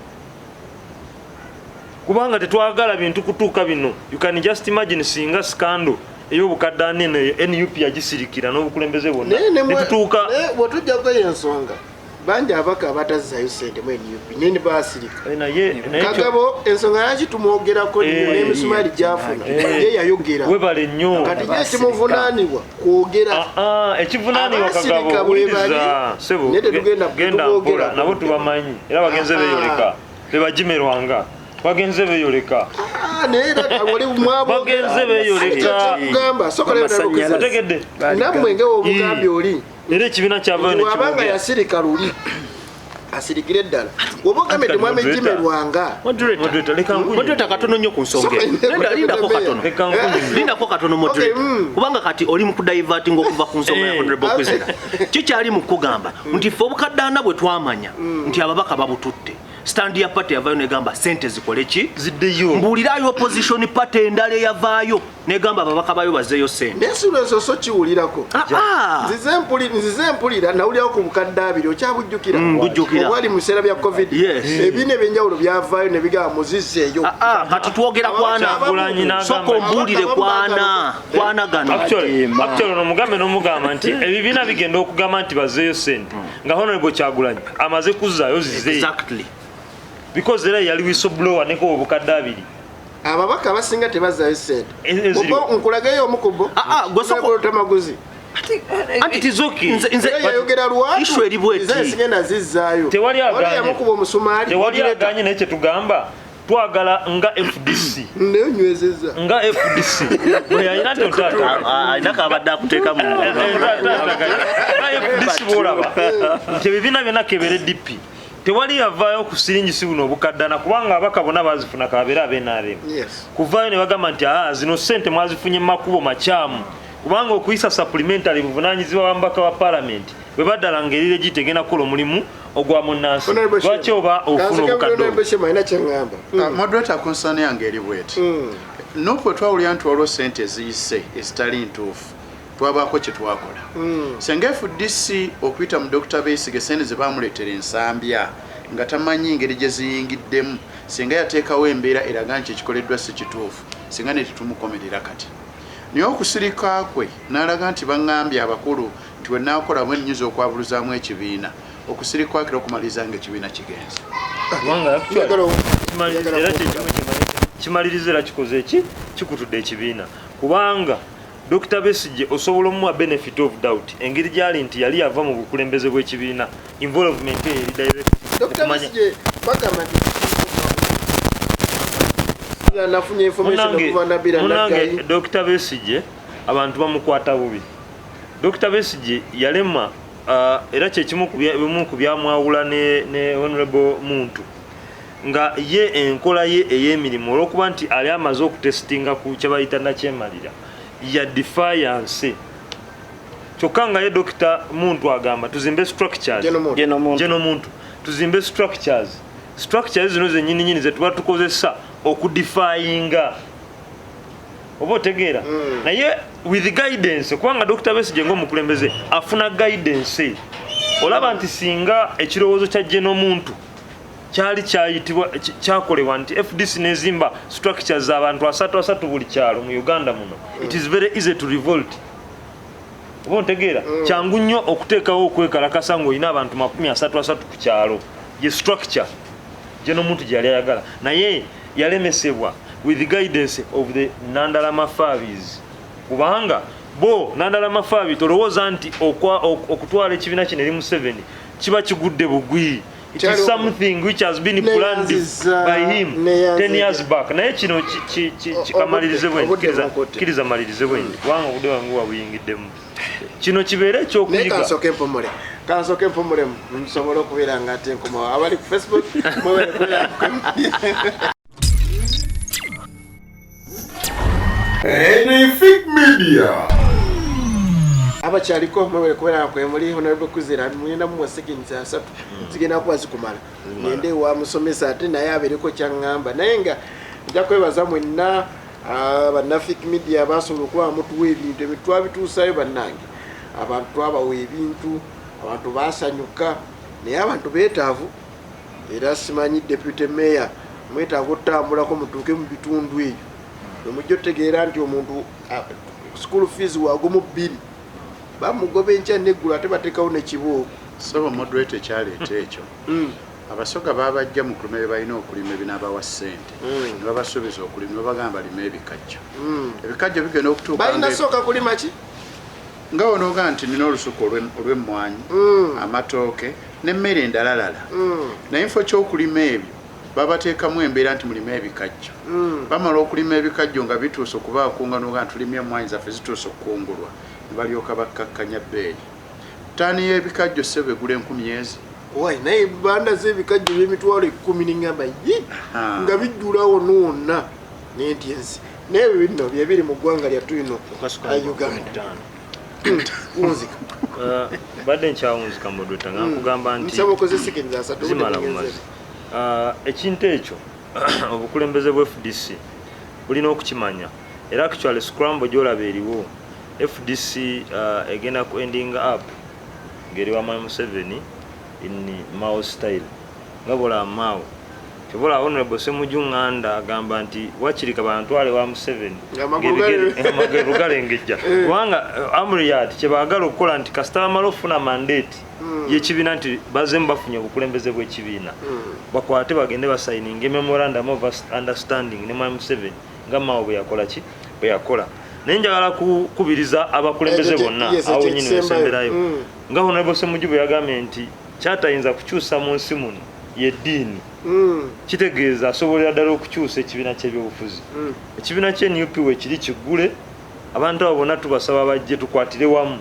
kubanga tetwagala bintu kutuuka bino. You can just imagine singa scandal ey'obukadde anene eyo NUP yagisirikira n'obukulembeze bwonna Naye ne ne tutuuka. Naye bwetujjako eyo ensonga, bangi abaka abatazzayo sente mu NUP naye ne baasirika. Eh, naye Kagabo ensonga yaki tumwogerako nnyo n'emisumaali gyafuna, ye yayogera. Webale nnyo. Kati ye ekimuvunaanibwa kwogera. Ah, ah, ekivunaanibwa Abasirika Kagabo bwe wuliriza bali, sebo. naye tetugenda Genda tuboogera. mpola, nabo tubamanyi era bagenze beeyoleka, bebagimerwanga bagenze beeyoleka. Ah, naye era oli mwabogera. Bagenze beeyoleka. Kyekugamba sokola. Amasannyalaze. Otegedde? Nammwe nga obugambye oli Era ekibiina kyavayo nti bw'abanga nekibogera. yasirika luli, asirikire ddala, oba ogambye nti mwami Moderator. Jimerwanga. Moderator, leka nkunye. Moderator, katono nnyo ku nsonga eno. Soka, Nenda, lindako katono. Leka nkunye. Lindako katono, moderator. Okay. Kubanga kati oli mu kudivertinga okuva ku nsonga ya honorable Kwizera. Kikyali mu kugamba nti ffe obukadde ana bwe twamanya nti ababaka babututte, stand ya party yavaayo negamba sente zikole ki? Ziddeyo. Mbuulirayo opposition party endala eyavaayo negamba ababaka baayo bazzeeyo sente. Naye si lwensoso kiwulirako. Ah, ah. Nzize mpulira nawulirako ku bukadde abiri, okyabujjukira? Mbujjukira. Obwali mu biseera bya COVID. Yes. Ebiina ebyenjawulo byavaayo ne bigamba muzizeeyo. Ah, ah, kati twogera kwana. Kyagulanyi n'agamba Soka ombuulire kwana kwana gano. Actually, ono mugambe n'omugamba nti ebibiina bigenda okugamba nti bazzeeyo sente nga Honorable Kyagulanyi amaze kuzzaayo zize. Exactly. Because era yali whistleblower neko obukadde abiri. Ababaka abasinga tebazaayo sente. Eziriwo. Bo nkulageyo omu ku bo. Ah, ah, gwe soko- Tamaguzi. Anti it is okay. Nze Era yayogera lwatu. Issue eri bw'eti. Nze sigenda zizzaayo. Tewali Waliwo aganye. yamukuba omusumaali. Tewali aganye, naye kyetugamba twagala nga FDC Naye onywezezza. Nga FDC bwe yalina nti otaata Alina kabadde akuteeka mu nga FDC bwolaba nti ebibiina byonna kebere DP, tewali yavaayo ku siringisi buno obukaddana, kubanga abaka bonna bazifuna kabeere abe NRM kuvaayo ne bagamba nti aa, zino sente mwazifunye mu makubo makyamu, kubanga okuyisa supplementary buvunanyizibwa bwa mubaka wa parliament bwe baddala nga erire gita egenda kukola omulimu ogwa munnansi. Honorable Lwaki Shema. oba ofuna Kansoke obukadde obwo? Honorable Shema alina kyeŋŋamba. Moderator, concern yange eri bweti. Nup twawulira nti waliwo sente eziyise ezitali ntuufu, twabaako kye twakola. Senga FDC okuyita mu Dr Besigye, sente ze bamuleetera ensambya nga tamanyi ngeri gye ziyingiddemu, singa yateekawo embeera eraga nti ekikoleddwa si kituufu, singa ne tetumukomerera kati. Naye okusirika kwe n'alaga nti baŋŋambye abakulu nti we naakola bwe nnyinza okwabuluzaamu ekibiina, okusirika kwakira okumaliriza nga ekibiina kigenze. Kubanga actually, Njagala era kyekimu kimaliriza era kikoze eki kikutudde ekibiina, kubanga Dr Besigye osobola omuwa benefit of doubt engeri gyali nti yali yava mu bukulembeze bw'ekibiina, involvement eyo eri direct. Dr. Besigye bagamba nti nafunye information okuva Nabira Munange, Naggayi. Dr Besigye abantu bamukwata bubi. Dr Besigye yalema, era kyekimu bimu ku byamwawula ne Honorable Muntu, nga ye enkola ye ey'emirimu, olwokuba nti ali amaze okutestinga ku kyebayita nakyemalira ya defiance, kyokka nga ye Dr Muntu agamba tuzimbe structures. General Muntu. General Muntu. General Muntu, tuzimbe structures zino zenyini nyini zetuba tukozesa okudefyinga, oba otegeera, naye with guidance, kubanga Dr Besigye ng'omukulembeze afuna guidance. Olaba nti singa ekirowoozo kya General Muntu kyali kyayitibwa kyakolebwa nti FDC nezimba structures z'abantu asatu asatu buli kyalo mu Uganda muno, it is very easy to revolt, oba ontegeera. Kyangu nnyo okuteekawo okwekalakasa ng'olina abantu makumi asatu asatu ku kyalo, ye structure General Muntu gye yali ayagala, naye yalemesebwa with the guidance of the Nandala Mafaabis, kubanga bo Nandala Mafaabi tolowooza nti okutwala ekibiina kino eri Museveni kiba kigudde bugwi. It is something which has been planned Neyanziza, by him neyanziza. 10 years back. Naye kino kimalirize bwe nti, Obudde bunkutte. Kkiriza malirize bwe nti, kubanga obudde bwange wabuyingiddemu. Kino kibeere Naye ekyokuyiga. Kansooke mpumule nsobole okubeera nga ate nkomawo. Abali ku Facebook mwebale kubeera. Anything Media. Abakyaliko mwebale kubeera nga kwemuli. Honorable Kwizera, mulina muwa seconds 30, zigenda kuba zikumala. Ngende wa musomesa ate naye abeereko kyaŋŋamba, naye nga nja kwebaza mwenna, bannafik media basobola okuba mutuwa ebintu ebyo twabituusayo. Bannange, abantu twabawa ebintu, abantu basanyuka, naye abantu beetaavu. Era simanyi deputy mayor, mwetaaga otutambulako mutuuke mu bitundu ebyo emujja otegeera nti omuntu, school fees wagumu bbiri bamugoba enkya neggulu, ate bateekawo nekibuuko. Saba moderator, ekyaleeta ekyo, Abasoga babajja mu kulima bye balina okulima ebinaabawa ssente, ne babasuubiza okulima, ne babagamba lima ebikajjo. Ebikajjo bigenda okutuuka Balina sooka kulima ki? Nga onooga nti nina olusuku olw'emmwanyi, amatooke n'emmere endalalala, naye nfo ky'okulima ebyo babateekamu embeera nti mulime ebikajjo. Bamala okulima ebikajjo nga bituuse okubaakunga, noga nti tulimye emmwanyi zaffe zituuse okukungulwa, ne balyoka bakkakkanya bbeeyi. Taani y'ebikajjo ssebo egula 1000 ezi. Wai, naye banda z'ebikajjo by'emitwalo 10, neŋŋamba ye nga bijjulawo noonna nenti ensi. Naye ebyo bino byebiri mu ggwanga lyattu lino a Uganda. Wunzika. Badde nkyawunzika, moderator, nga nkugamba nti Nsaba okoze seconds 30. Zimala bumazi. Ekintu ekyo obukulembeze bwa FDC bulina okukimanya. Era actually scramble gyolaba eriwo, FDC egenda ku ending up ngeri wa Mwami Museveni in Mao style, nga bwolaba Mao Kyobola Honorable Ssemujju Nganda agamba nti wakiri kabantwale wa Museveni Ng'amagulu amagulu galengejja, kubanga Amuriat kyebaagala okukola nti kasita bamala okufuna mandate y'ekibiina nti bazemu bafunye obukulembeze bw'ekibiina, bakwate bagende basayininga memorandum of understanding ne Mwami Museveni nga Mao bwe yakola ki bwe yakola. Naye njagala kukubiriza abakulembeze bonna yes, awo ekyo nyini ekisembayo. wesemberayo, nga Honorable Ssemujju bwe yagambye nti kyatayinza kukyusa mu nsi muno yeddiini, kitegeeza asobolera ddala okukyusa ekibiina ky'ebyobufuzi. Ekibiina kye NUP wekiri kiggule, abantu abo bonna tubasaba bajje tukwatire wamu,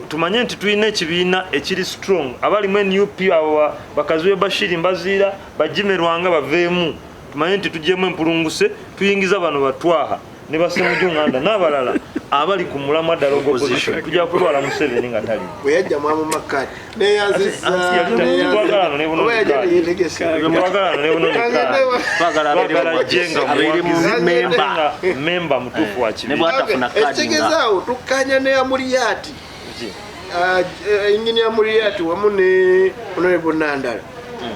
tumanye nti tulina ekibiina ekiri strong. Abalimu NUP abo bakazi be Bashiri Mbaziira bajimerwanga baveemu, tumanye nti tugyemu empulunguse, tuyingiza bano batwaha ne basemuju Nganda n'abalala abali ku mulamwa ddala ogw'opposition. Tujja kutwala Museveni nga tali. Bwe yajja mwamu makkaati neyanziza. Twagala ne buno Oba yajja teyetegese. Twagala ne buno. Twagala Twagala jje nga abeere muwagizi, memba. nga memba mutuufu wa Ne kibiina. bwatafuna kaadi nga Ekitegeezaawo tukkanya ne Amuriat, Engineer Amuriat wamu ne Honorable Nandala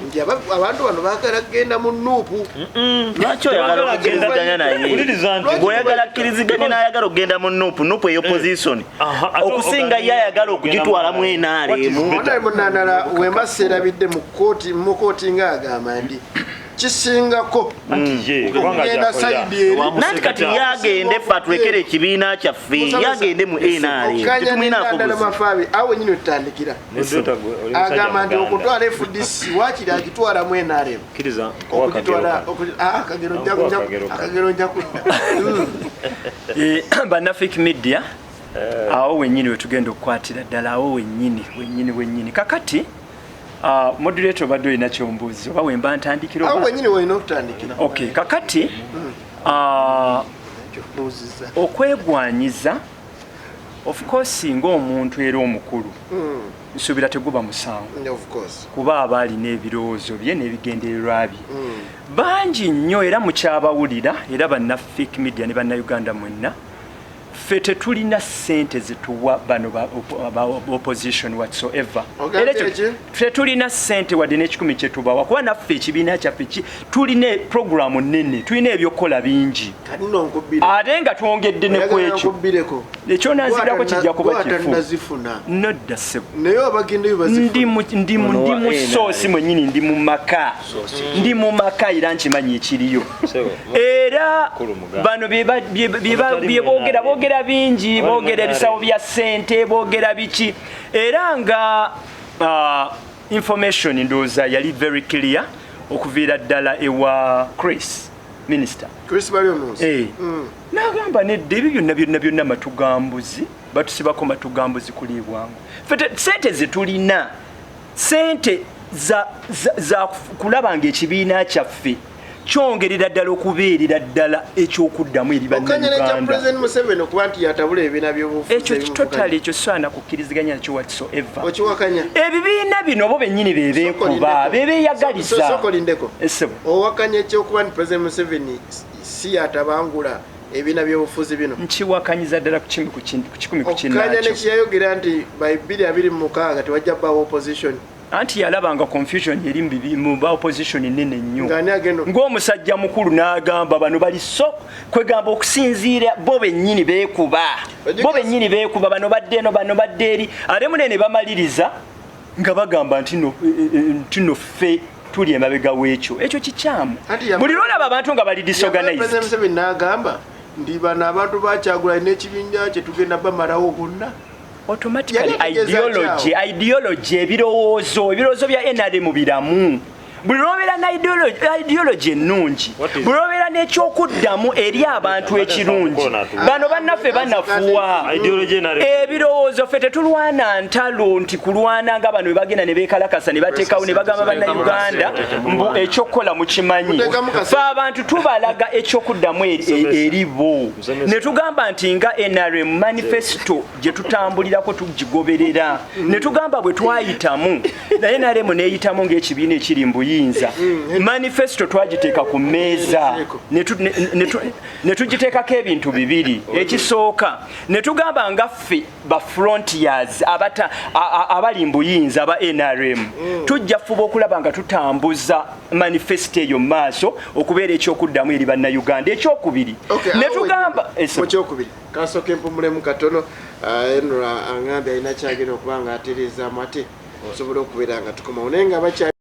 nti abantu bano baagala kugenda mu NUP. Lwaki oyagala okukkiriziganya naye? Wuliriza nti Bw'oyagala kkiriziganya n'ayagala okugenda mu NUP, NUP ey'opposition Ate okusinga ye ayagala okugitwalamu NRM. Honorable Nandala wemba seerabidde mu kooti ng'agamba nti kisingako Anti ye kubanga okugenda gyakolera. side eri. Nanti kati yagende ffe atulekere ekibiina kyaffe, yagende mu NRM. Okkanya ne Tetumwinaako Nandala buzibu. Mafaabi, awo nyini wetutandikira. Moderator gwe, oli musajja Agamba nti Muganda. okutwala FDC wakiri agitwala mu NRM. Kkiriza nkuwa akagero Okugitwala kano. akagero Nkuwa akagero kano. akagero nja kudda. Bannafik Media, awo wennyini wetugenda okukwatira ddala, awo wennyini wennyini wennyini. Kakati moderator, obadde olina kyombuuzi oba wemba ntandikira? Awo wennyini wolina okutandikira. Okay, kakati Kyombuuziza. Okwegwanyiza, of course, ng'omuntu era omukulu, nsuubira teguba musango, Of course. kuba aba alina ebirowoozo bye n'ebigendererwa bye bangi nnyo, era mukyabawulira. Era bannafik Media ne Bannayuganda mwenna, ffe tetulina ssente zetuwa bano ba opposition whatsoever. Ogambye Era ekyo ki? tetulina ssente wadde n'ekikumi kyetubawa, kuba naffe ekibiina kyaffe tulina programu nnene, tulina ebyokukola bingi. Kati nno nkubbire. Ate nga twongedde ne ku Oyagala ekyo, nkubbireko. ekyonanzirako kijja kuba kifu. Gwatannazifuna. Nodda ssebo. Naye abagendeyo Ndi bazifuna. mu Ono ndi wa mu soosi mwennyini, ndi mu maka, ndi mu maka, era nkimanyi ekiriyo. Sebo, Era Mukulu Muganda. bano Tali bye boogera, mu NRM. boogera bingi, Abali mu boogera ebisawo NRM. bya ssente, boogera biki, era nga information ndowooza yali very clear okuviira ddala ewa Chris, minister. Chris Baryomunsi. Eh. N'agamba nedda, ebyo byonna byonna byonna matugambuzi, batusibako matugambuzi kuliibwangu. Ffe sente zetulina, sente za kulaba nga ekibiina kyaffe kyongerera ddala okubeerera ddala ekyokuddamu eri Okanya nekya Bannayuganda. President Museveni okuba nti yatabula ebibiina by'obufuzi Ekyo ebimuvuganya. totally, ekyo saana kukkiriziganya nakyo whatsoever. Okiwakanya. Ebibiina bino bo bennyini bebeekuba, bebeyagaliza. Sooka olindeko. Esebo. Owakanya ekyokuba nti President Museveni si yatabangula ebibiina by'obufuzi bino? Nkiwakanyiza ddala ku kikumi ku Okukanya kinnaakyo. Nekiyayogera nti by 2026 tewajja bbaawo opposition. Anti yalabanga confusion eri mu ba opposition nene nnyo. Ng'ani agenda Ng'omusajja mukulu n'agamba bano bali so kwegamba okusinziira bo bennyini beekuba, bo bennyini beekuba, bano badde eno, bano badde eri, ate munene bamaliriza nga bagamba nti no, nti no ffe tuli emabega w'ekyo. Ekyo kikyamu. Anti Buli lwolaba abantu nga bali disorganized. President Museveni n'agamba nti bano abantu bakyagulanye n'ekibinja kye tugenda bamalawo bonna. Automatically Yali ategeeza ideology, ki? Ideology, ebirowoozo bya NRM biramu. Buli lwobeera na ideology ennungi, buli lwobeera n'ekyokuddamu eri abantu ekirungi, bano bannaffe banafuwa. Ideology NRM. Ebirowoozo, ffe tetulwana ntalo nti kulwana nga bano bebagenda ne beekalakasa ne bateekawo ne bagamba Bannayuganda mbu ekyokukola mukimanyi. Muteekamu Fe abantu tubalaga ekyokuddamu eri bo, ne tugamba nti nga NRM manifesto gye tutambulirako tugigoberera, ne tugamba bwe twayitamu naye NRM neeyitamu ng'ekibiina ekiri mu buyinza, manifesto twagiteeka ku mmeeza. Ne tugiteekako ebintu bibiri. Ekisooka, ne tugamba nga ffe ba frontiers abali mbuyinza aba NRM, tujja fuba okulaba nga tutambuza manifesto eyo mu maaso okubeera ekyokuddamu eri Bannayuganda. Ekyokubiri, ne tugamba Mu kyokubiri, kasooka empumulemu katono. Enra angambye alina kyagenda okuba nga atereezaamu, ate osobola okubeera nga tukomawo, naye nga bakyali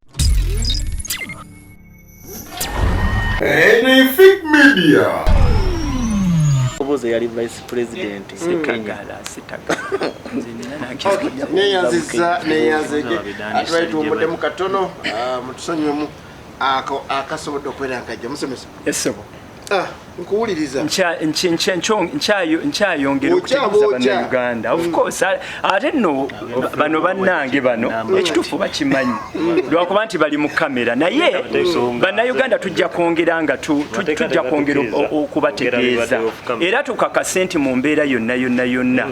Anything Media. Obuuza yali vice president Sekagala, sitagala. Nze nina nange. Neyanziza, neyanzege. Atwali tuwumuddemu katono, mutusonyiwemu ako akasobodde okubeera nkajja musomesa. Esebo. Nkuwuliriza. Nkyayongera okutegeeza Bannayuganda, of course, ate nno bano bannange bano ekituufu bakimanyi, lwakuba nti bali mu kamera, naye Bannayuganda tujja kwongera nga tujja kwongera okubategeeza, era tukakase nti mu mbeera yonna yonna yonna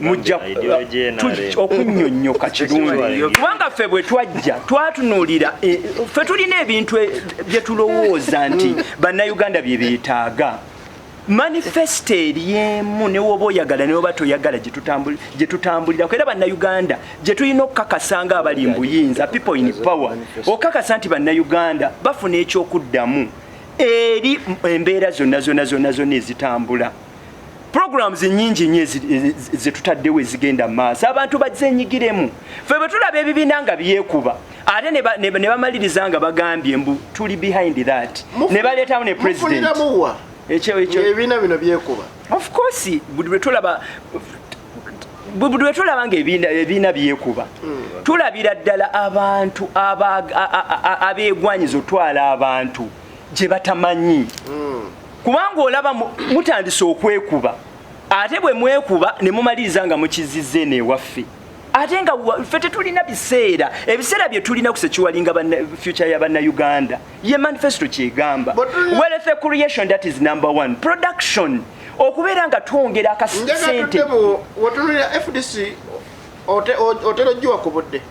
mujja okunnyonnyoka kirungi, kubanga ffe bwe twajja twatunuulira, ffe tulina ebintu bye tulowooza nti Bannayuganda bye beetaaga. Manifesto eri emu, ne woba oyagala ne woba toyagala, gye tutambulirako, era Bannayuganda gye tulina okukakasa nga abali mbuyinza, people in power, okukakasa nti Bannayuganda bafuna ekyokuddamu eri embeera zonna zonna zonna zonna ezitambula. Programs nyingi nnyo zetutaddewo ezigenda mu maaso, abantu bazenyigiremu. Ffe bwe tulaba ebibiina nga byekuba, ate ne bamaliriza nga bagambye mbu tuli behind that, ne baleetawo ne president. Mufuniramuwa Ekyo ebibiina bino byekuba? Of course, buli lwe tulaba nga ebibiina byekuba, tulabira ddala abantu abeegwanyiza otwala abantu gye batamanyi, kubanga olaba mutandise okwekuba, ate bwe mwekuba ne mumaliriza nga mukizizza eno ewaffe, ate nga ffe tetulina biseera. Ebiseera bye tulina kusekiwalinga future ya Bannayuganda ye manifesto kyegamba wealth creation, that is number one, production, okubeera nga twongera Njagala akasente. tuddemu. Watunulira FDC, otera ojjiwa ku budde?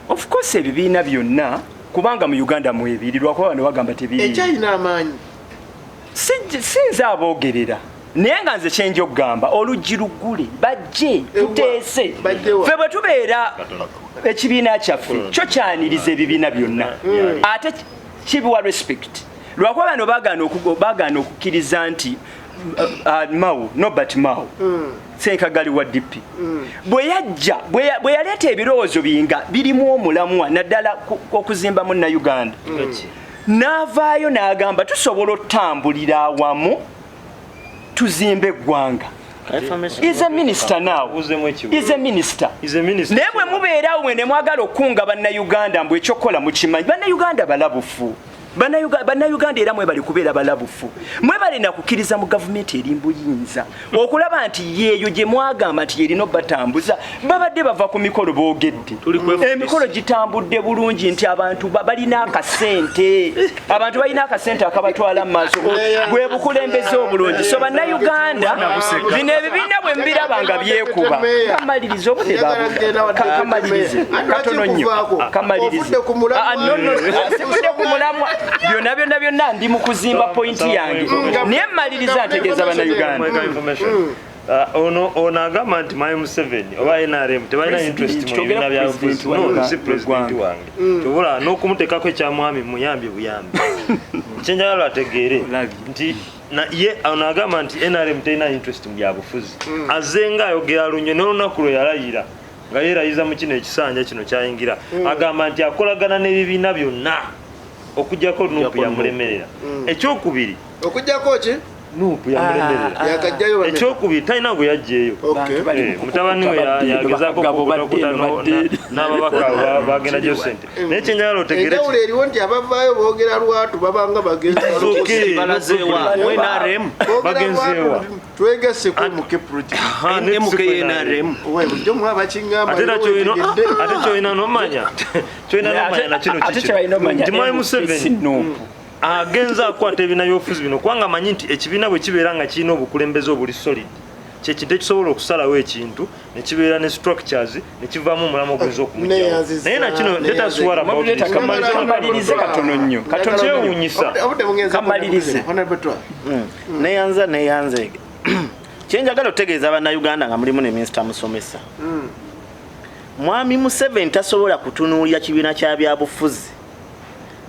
Of course, ebibiina byonna, kubanga mu Uganda mwebiri, lwakuba bano bagamba tebiri. Ekyalina amaanyi? Sinze aboogerera, naye nga nze kyenja okugamba, oluggi luggule, bajje tuteese. Bajje wa? Ffe bwe tubeera ekibiina kyaffe kyo kyaniriza ebibiina byonna, ate kibiwa respect, lwakuba bano bagaana okukkiriza nti Mao, Norbert Mao, Senkagali wa DP, bwe yajja, bwe yaleeta ebirowoozo binga birimu omulamwa, naddala okuzimba Munnayuganda, n'avaayo n'agamba tusobola otutambulira awamu tuzimbe eggwanga. Is a minister now. Buuzeemu ekibuuzo. Is a minister. Is a minister. Naye bwe mubeerawo mwe ne mwagala okukunga Bannayuganda mbu ekyokukola mukimanyi, Bannayuganda balabufu. Bannayuganda era mwebali kubeera balabufu, mwebali nakukkiriza mu gavumenti eri mbuyinza okulaba nti yeeyo gye mwagamba nti yerina obatambuza. Babadde bava ku mikolo, boogedde emikolo gitambudde bulungi, nti abantu balina akasente, abantu balina akasente akabatwala mu maaso, bwe bukulembeze obulungi. So Bannayuganda, bino ebibiina bwe mbiraba nga byekuba, kamalirize obudde, kamalirize katono nnyo, kamalirize. Ah, no, no, sivudde ku mulamwa. Byonna byonna byonna ndi mu kuzimba point yange, naye mmaliriza ntegeeza Bannayuganda. Information. Ono agamba nti Mwami Museveni oba NRM tebalina interest mu bibiina bya bufuzi. No, si president wange. Tobula n'okumuteekako ekyamwami muyambye buyambi. Kyenjagala ategeere nti ye ono agamba nti NRM terina interest mu byabufuzi. Azze nga ayogera lunye n'olunaku lwe yalayira nga yeerayiza mu kino ekisanja kino kyayingira, agamba nti akolagana n'ebibiina byonna okuggyako NUP yamulemerera. Ekyokubiri, Okujjako ki? NUP yamulemerera. Yakajjayo bameka? Ekyokubiri, talina gwe yaggyeyo. Mutabani we yagezaako okukutakuta n'ababaka bagenda gyo sente, naye kyenjagala otegere Enjawulo eriwo nti abavaayo boogera lwatu, babanga bagenzi. Okay. Balazeewa mu NRM? Boogera Bagenzeewa. lwatu, twegasse ku MK project. Aha, ne MK si NRM. Owe, bulijjo mwaba kiŋŋamba. Ate era ate kyolina nomanya, kyolina nomanya nakino Ate kikino kyebalina omanya, nti Mwami MK Museveni NUP. agenza akwata ebibiina byobufuzi bino kubanga amanyi nti ekibiina bwe kibeera nga kirina obukulembeze obuli solid, kyekintu ekisobola okusalawo ekintu. Nekibeera ne structures, nekivaamu omulamwa oguyinza okumugyawo. Neyanziza, Naye nakino, let us worry about Moderator, this. Kamalirize katono nnyo, katono nnyo. Kyewuunyisa. Obudde bugenze. Kamalirize. Honorable Twa. Neyanza, neyanze. Kyenjagala otegeeza Bannayuganda nga mulimu ne Minisita Musomesa, Mwami Museveni tasobola kutunuulira kibiina kya byabufuzi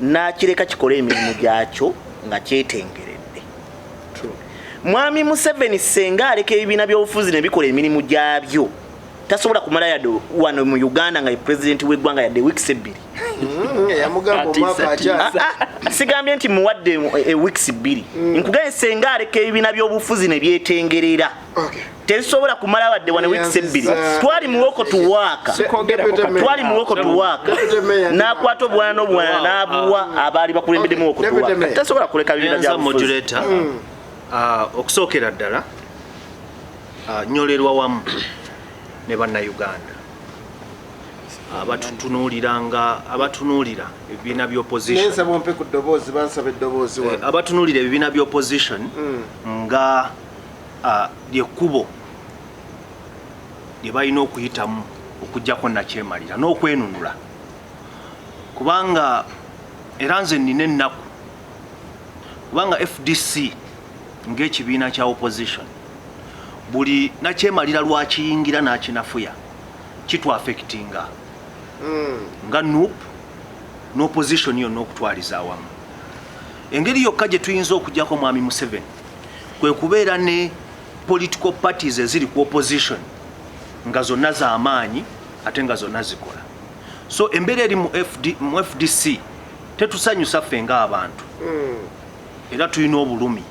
n'akireka kikole emirimu gyakyo nga kyetengeredde. Mwami Museveni senga aleka ebibiina by'obufuzi ne bikola emirimu gyabyo, tasobola kumala yadde wano mu Uganda nga ye pulezidenti w'eggwanga yadde wiikisi 2. Yamugamba omwaka akyali. Ah, ah, sigambye nti muwadde wiikisi 2. Nkugambye senga aleka ebibiina by'obufuzi ne byetengerera, tezisobola kumala wadde wano wiikisi 2. Neyanziza. Twali muwoko tuwaaka, twali muwoko tuwaaka, Deputy Mayor. n'akwata obwana n'obwana n'abuwa abaali bakulembeddemu woko Deputy tuwaaka. Mayor. Tasobola kuleka bibiina Nyanza byabufuzi. moderator, okusookera ddala, nyolerwa wamu ne Bannayuganda abatutunuuliranga, abatunuulira ebibiina by'opposition. Nensaba ompe ku ddoboozi, bansaba eddoboozi wano. Abatunuulira ebibiina by'opposition nga lyekkubo lye balina okuyitamu okugjako nakyemalira n'okwenunula, kubanga era nze nina ennaku kubanga FDC ng'ekibiina kya opposition, buli nakyemalira lwakiyingira n'akinafuya, kitwaffectinga nga NUP n'opposition yonna okutwaliza awamu. Engeri yokka gye tuyinza okugjako Mwami Museveni kwe kubeera ne political parties eziri ku opposition nga zonna z'amaanyi ate nga zonna zikola. So embeera eri mu FDC tetusanyusa ffe ng'abantu, era tulina obulumi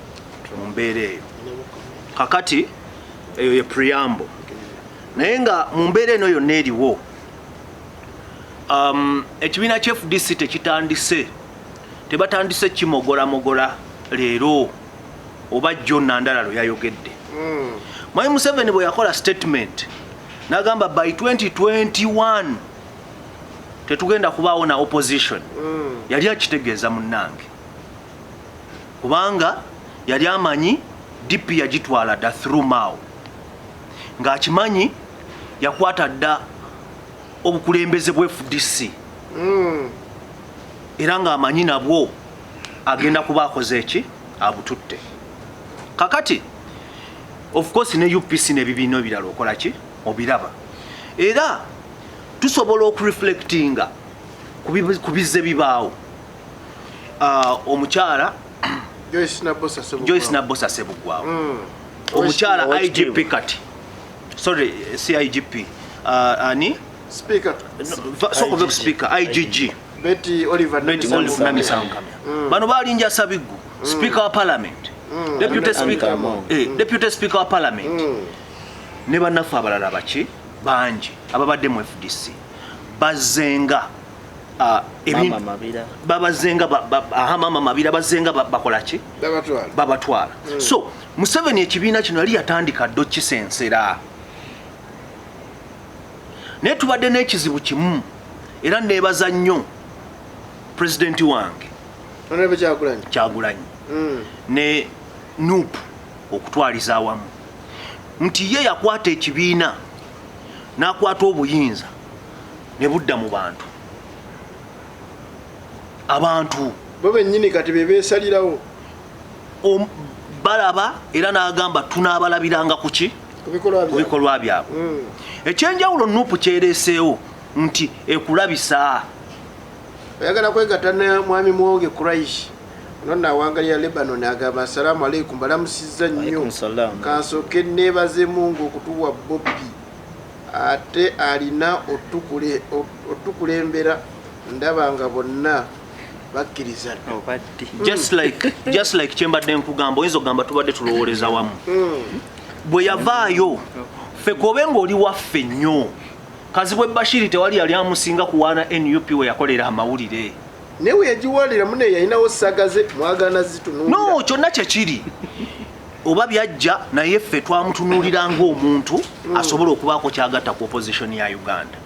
mu mbeera eyo. Kakati eyo ye preamble. Naye nga mu mbeera eno yonna eriwo, ekibiina kya FDC tekitandise, tebatandise kimogoramogola leero oba jjo. Nandalalo yayogedde. Mwami Museveni bwe yakola statement n'agamba by 2021 tetugenda kubaawo na opposition, yali akitegeeza munnange, kubanga yali amanyi DP yagitwala dda through Mao, ng'akimanyi yakwata dda obukulembeze bwa FDC, era ng'amanyi nabwo agenda kuba akoze eki abututte. Kakati of course ne UPC n'ebibiina ebirala okola ki obiraba, era tusobola okureflectinga ku bizze bibaawo. Omukyala Joyce Nabosa Sebugwawo. Joyce Nabosa Sebugwawo, omukyala Owekitiibwa. IGP kati, sorry, CIGP, ani? Speaker. No, sooka ove ku speaker, IGG. Betty Oliver Betty Namisango. Olive Namisango Kamya. Bano balinja Sabiggu, speaker wa parliament, deputy speaker, Among. Deputy speaker wa parliament, ne bannaffe abalala baki bangi ababadde mu FDC bazzenga Mama Mabira. Babazenga aha, Mama Mabira, bazenga bakola ki? Babatwala. Babatwala. So Museveni ekibiina kino yali yatandika ddo kisensera, naye tubadde n'ekizibu kimu, era neebaza nnyo pulezidenti wange Honorable Kyagulanyi. Kyagulanyi ne NUP okutwaliza awamu, nti ye yakwata ekibiina n'akwata obuyinza ne budda mu bantu, abantu Bo bennyini kati be beesalirawo. Balaba era n'agamba tunaabalabiranga ku ki? Ku bikolwa Ku byabwe. bikolwa byabwe. Ekyenjawulo NUP kyereeseewo nti ekulabisa. Oyagala kwegatta ne Mwami Mwonge Kuraish, ono nno awangalira Lebanon, agamba assalaamu aleikum, balamusizza nnyo. Alaikum salaam. Kansooke neebaze Mungu okutuwa Bobi, ate alina otukulembera, ndaba nga bonna bakkiriza dda. Obadde. Just like kyembadde nkugamba, oyinza okugamba tubadde tulowooleza wamu. Bwe yavaayo, ffe kobe ng'oli waffe nnyo, Kazibwe Bashiri tewali yali amusinga kuwaana NUP we yakolera amawulire. Naye we yagiwalira mune yalinawo saga ze mwagaana zitunuulira. No, kyonna kyekiri oba byajja, naye ffe twamutunuulira ng'omuntu asobola okubaako kyagatta ku opposition ya Uganda.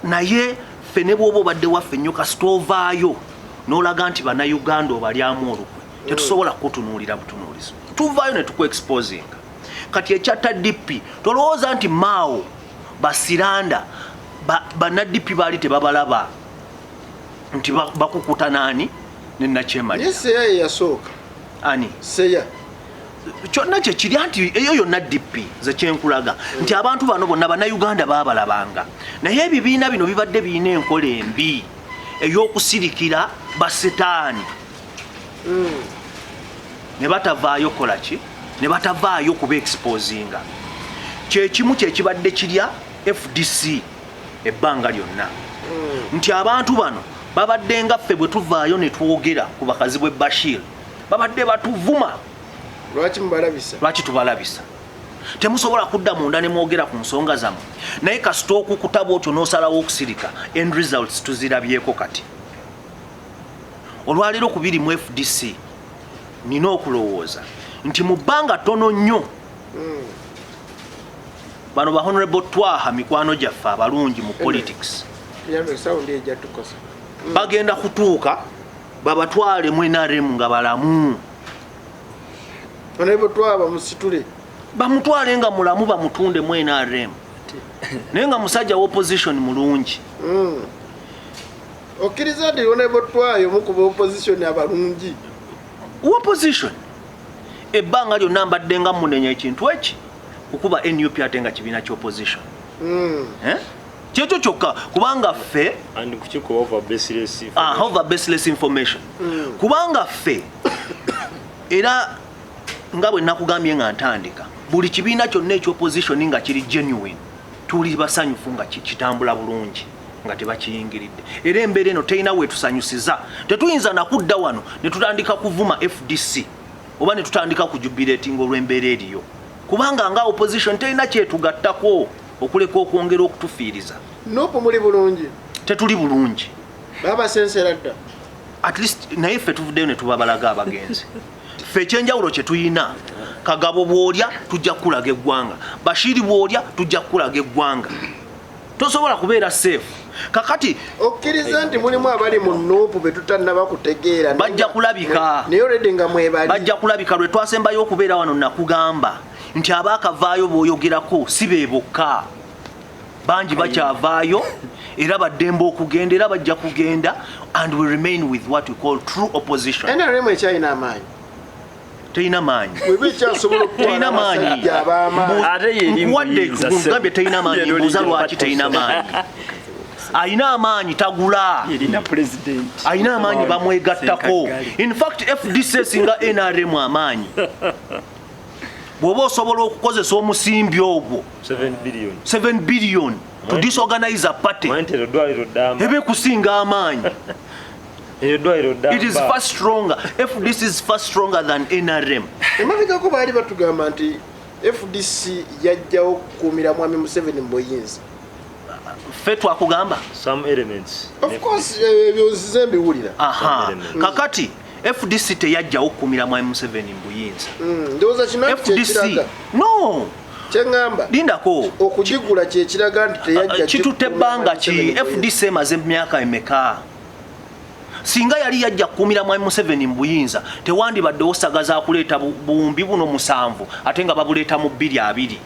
Naye ffe ne bw'oba obadde waffe nnyo, kasita ovaayo n'olaga nti Bannayuganda obalyamu olukwe, tetusobola kukutunuulira butunuulizi, tuvaayo ne tukuexposinga. Kati ekyatta DP, tolowooza nti Mao basiranda banna DP baali tebabalaba nti bakukuta naani ne Nakyemalira. Naye Seya ye yasooka. Ani? Seya. Kyonna kye kiri anti eyo yonna DP ze kyenkulaga nti abantu bano bonna Bannayuganda baabalabanga, naye ebibiina bino bibadde birina enkola embi ey'okusirikira basetaani ne batavaayo kola ki, ne batavaayo kuba exposinga. Kyekimu kyekibadde kirya FDC ebbanga lyonna nti abantu bano babadde nga ffe bwe tuvaayo ne twogera ku bakazi bwe Bashir, babadde batuvuma. Lwaki mubalabisa? Lwaki tubalabisa? Temusobola kudda munda ne mwogera ku nsonga zammwe, naye kasita okukuta bwotyo n'osalawo okusirika, end results tuzirabyeko. Kati olwaleero ku biri mu FDC, nina okulowooza nti mu bbanga ttono nnyo bano ba Honorable Twaha, mikwano gyaffe abalungi mu politics, Tuyambe, sound ejja tukosa. Bagenda kutuuka babatwale mu NRM nga balamu. Honorable Twaha musitule. Bamutwale nga mulamu, bamutunde mu NRM, naye nga musajja wa opposition mulungi. Okkiriza nti Honorable Twaha omu ku opposition abalungi? Opposition ebbanga lyonna mbadde nga munenya ekintu eki kukuba NUP, ate nga kibiina kya opposition. Eh? Kyekyo kyokka, kubanga ffe And kukikuba over baseless over baseless information, kubanga ffe era nga bwe nakugambye nga ntandika, buli kibiina kyonna ekyopposition nga kiri genuine tuli basanyufu nga kitambula bulungi nga tebakiyingiridde. Era embeera eno terina wetusanyusiza. Tetuyinza nakudda wano ne tutandika kuvuma FDC oba ne tutandika kujubilatinga olw'embeera eriyo, kubanga nga opposition terina kyetugattako okuleka okwongera okutufiiriza. NUP muli bulungi? Tetuli bulungi. Babasensera dda. At least naye ffe tuvuddeyo ne tubabalaga abagenzi. Ffe ekyenjawulo kye tuyina, Kagabo bw'olya tujja kukulaga eggwanga, Bashiri bw'olya tujja kukulaga eggwanga. Tosobola kubeera safe kakati. Okkiriza nti mulimu abali mu NUP be tutannaba kutegeera? Bajja kulabika. Naye already nga mwebali. Bajja kulabika. Lwe twasembayo okubeera wano nakugamba nti abaakavaayo b'oyogerako si be bokka, bangi bakyavaayo era baddembe okugenda era bajja kugenda, and we remain with what we call true opposition. NRM ekyalina amaanyi? Terina maanyi. Weba ekyasobola okutwala Terina maanyi. abasajja ab'amaanyi? Ate ye Nkuwadde, muyinza, nkugambye terina maanyi. Mbuuza lwaki terina maanyi. Alina amaanyi tagula. Erina president. Alina amaanyi bamwegattako. Ssenkaggale. In fact, FDC esinga NRM amaanyi. Bw'oba osobola okukozesa omusimbi ogwo 7 billion. 7 billion to disorganize a party, Manyi nti eryo ddwaliro ddamba. Eba ekusinga amaanyi. Eryo ddwaliro ddamba. It is far stronger. FDC is far stronger than NRM. Emabegako baali batugamba nti FDC yajjawo okukuumira mwami Museveni mu buyinza. Ffe twakugamba? Some elements. Of course, ebyo nzize mbiwulira. Aha. Elements. Kakati FDC teyajjawo okukuumira mwami Museveni mu buyinza. Ndowooza kino FDC kyekiraga no. Kyeŋŋamba, Lindako. okugigula kyekiraga nti teyajja Kitutte ebbanga ki? FDC emaze myaka emeka? Singa yali yajja kukuumira mwami Museveni mu buyinza, tewandibaddewo saga za kuleeta buwumbi buno 7 ate nga babuleeta mu 2020.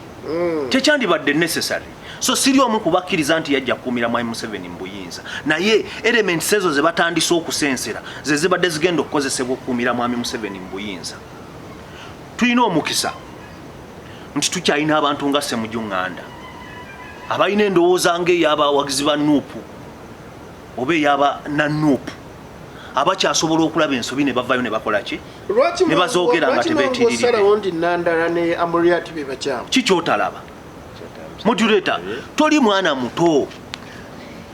Tekyandibadde necessary. So siri omu kubakkiriza nti yajja kukuumira mwami Museveni mu buyinza, naye elements ezo ze batandise okusensera ze zibadde zigenda okukozesebwa okukuumira mwami Museveni mu buyinza. Tulina omukisa nti tukyalina abantu nga Ssemujju Nganda abalina endowooza ng'ey'abawagizi ba NUP oba ey'aba nanuupu, abakyasobola okulaba ensobi ne bavayo ne bakola ki? Lwaki Ne bazoogera nga lwaki mangu tebeetiiridde. osalawo nti Nandala ne Amuriat be bakyamu? Ki kyotalaba, moderator? Toli mwana muto.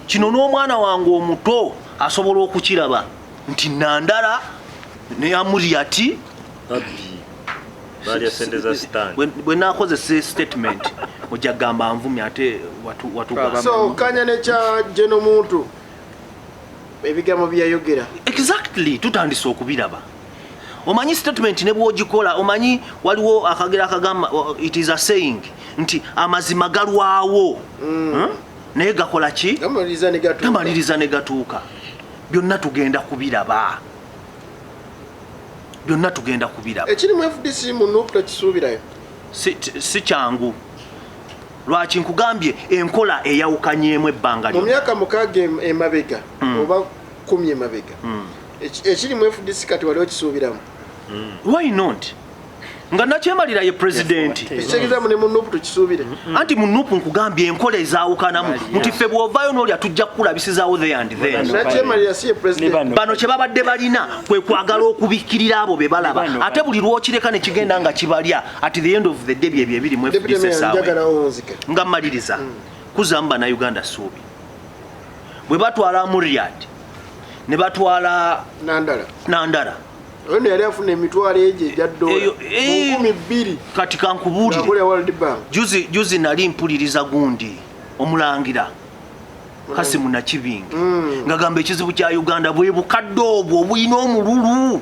Kino n'omwana wange omuto asobola okukiraba nti Nandala ne Amuriat Babbi balya sente za Sitaani. Bwe nakozesa statement ojja kugamba nvumi, ate watugamba. So kanya nekya geno muntu ebigambo byeyayogera. Exactly, tutandise okubiraba. Omanyi statement ne bwogikola, omanyi waliwo akagera akagamba, it is a saying nti amazima galwawo. Naye gakola ki? Gamaliriza ne gatuuka. Gamaliriza ne gatuuka. Byonna tugenda kubiraba, byonna tugenda kubiraba. Ekiri mu FDC, mu NUP tokisuubirayo? Si kyangu. Lwaki nkugambye enkola eyawukanyemu ebbanga Mu lyonna. myaka 6 emabega oba 10 emabega, ekiri mu FDC kati wali okisuubiramu? Why not, nga nakyemalira ye pulezidenti? Ekitegeeza mu ne mu NUP tukisuubire? Anti mu NUP nkugambye enkola ezaawukanamu nti ffe bw'ovaayo n'olya tujja kukulabisizaawo there and then. Nakyemalira si ye president. Bano kye babadde balina kwe kwagala okubikkirira abo be balaba, ate buli lwokireka ne kigenda nga kibalya. At the end of the day, byebyo ebiri mu Deputy FDC Mayor, essaawa. Njagala onzike. Nga mmaliriza, kuzamu Bannayuganda ssuubi. Bwe batwala Amuriat ne batwala Nandala. Nandala. Oyo no yali afuna emitwalo egyo egya dola Eyo, mu 2000 Kati kankubuulire. Ng'akolera World Bank. Juzi nali mpuliriza gundi omulangira Kasimu Nakibinge ngagamba ekizibu kya Uganda bwe bukadde obwo obulina omululu.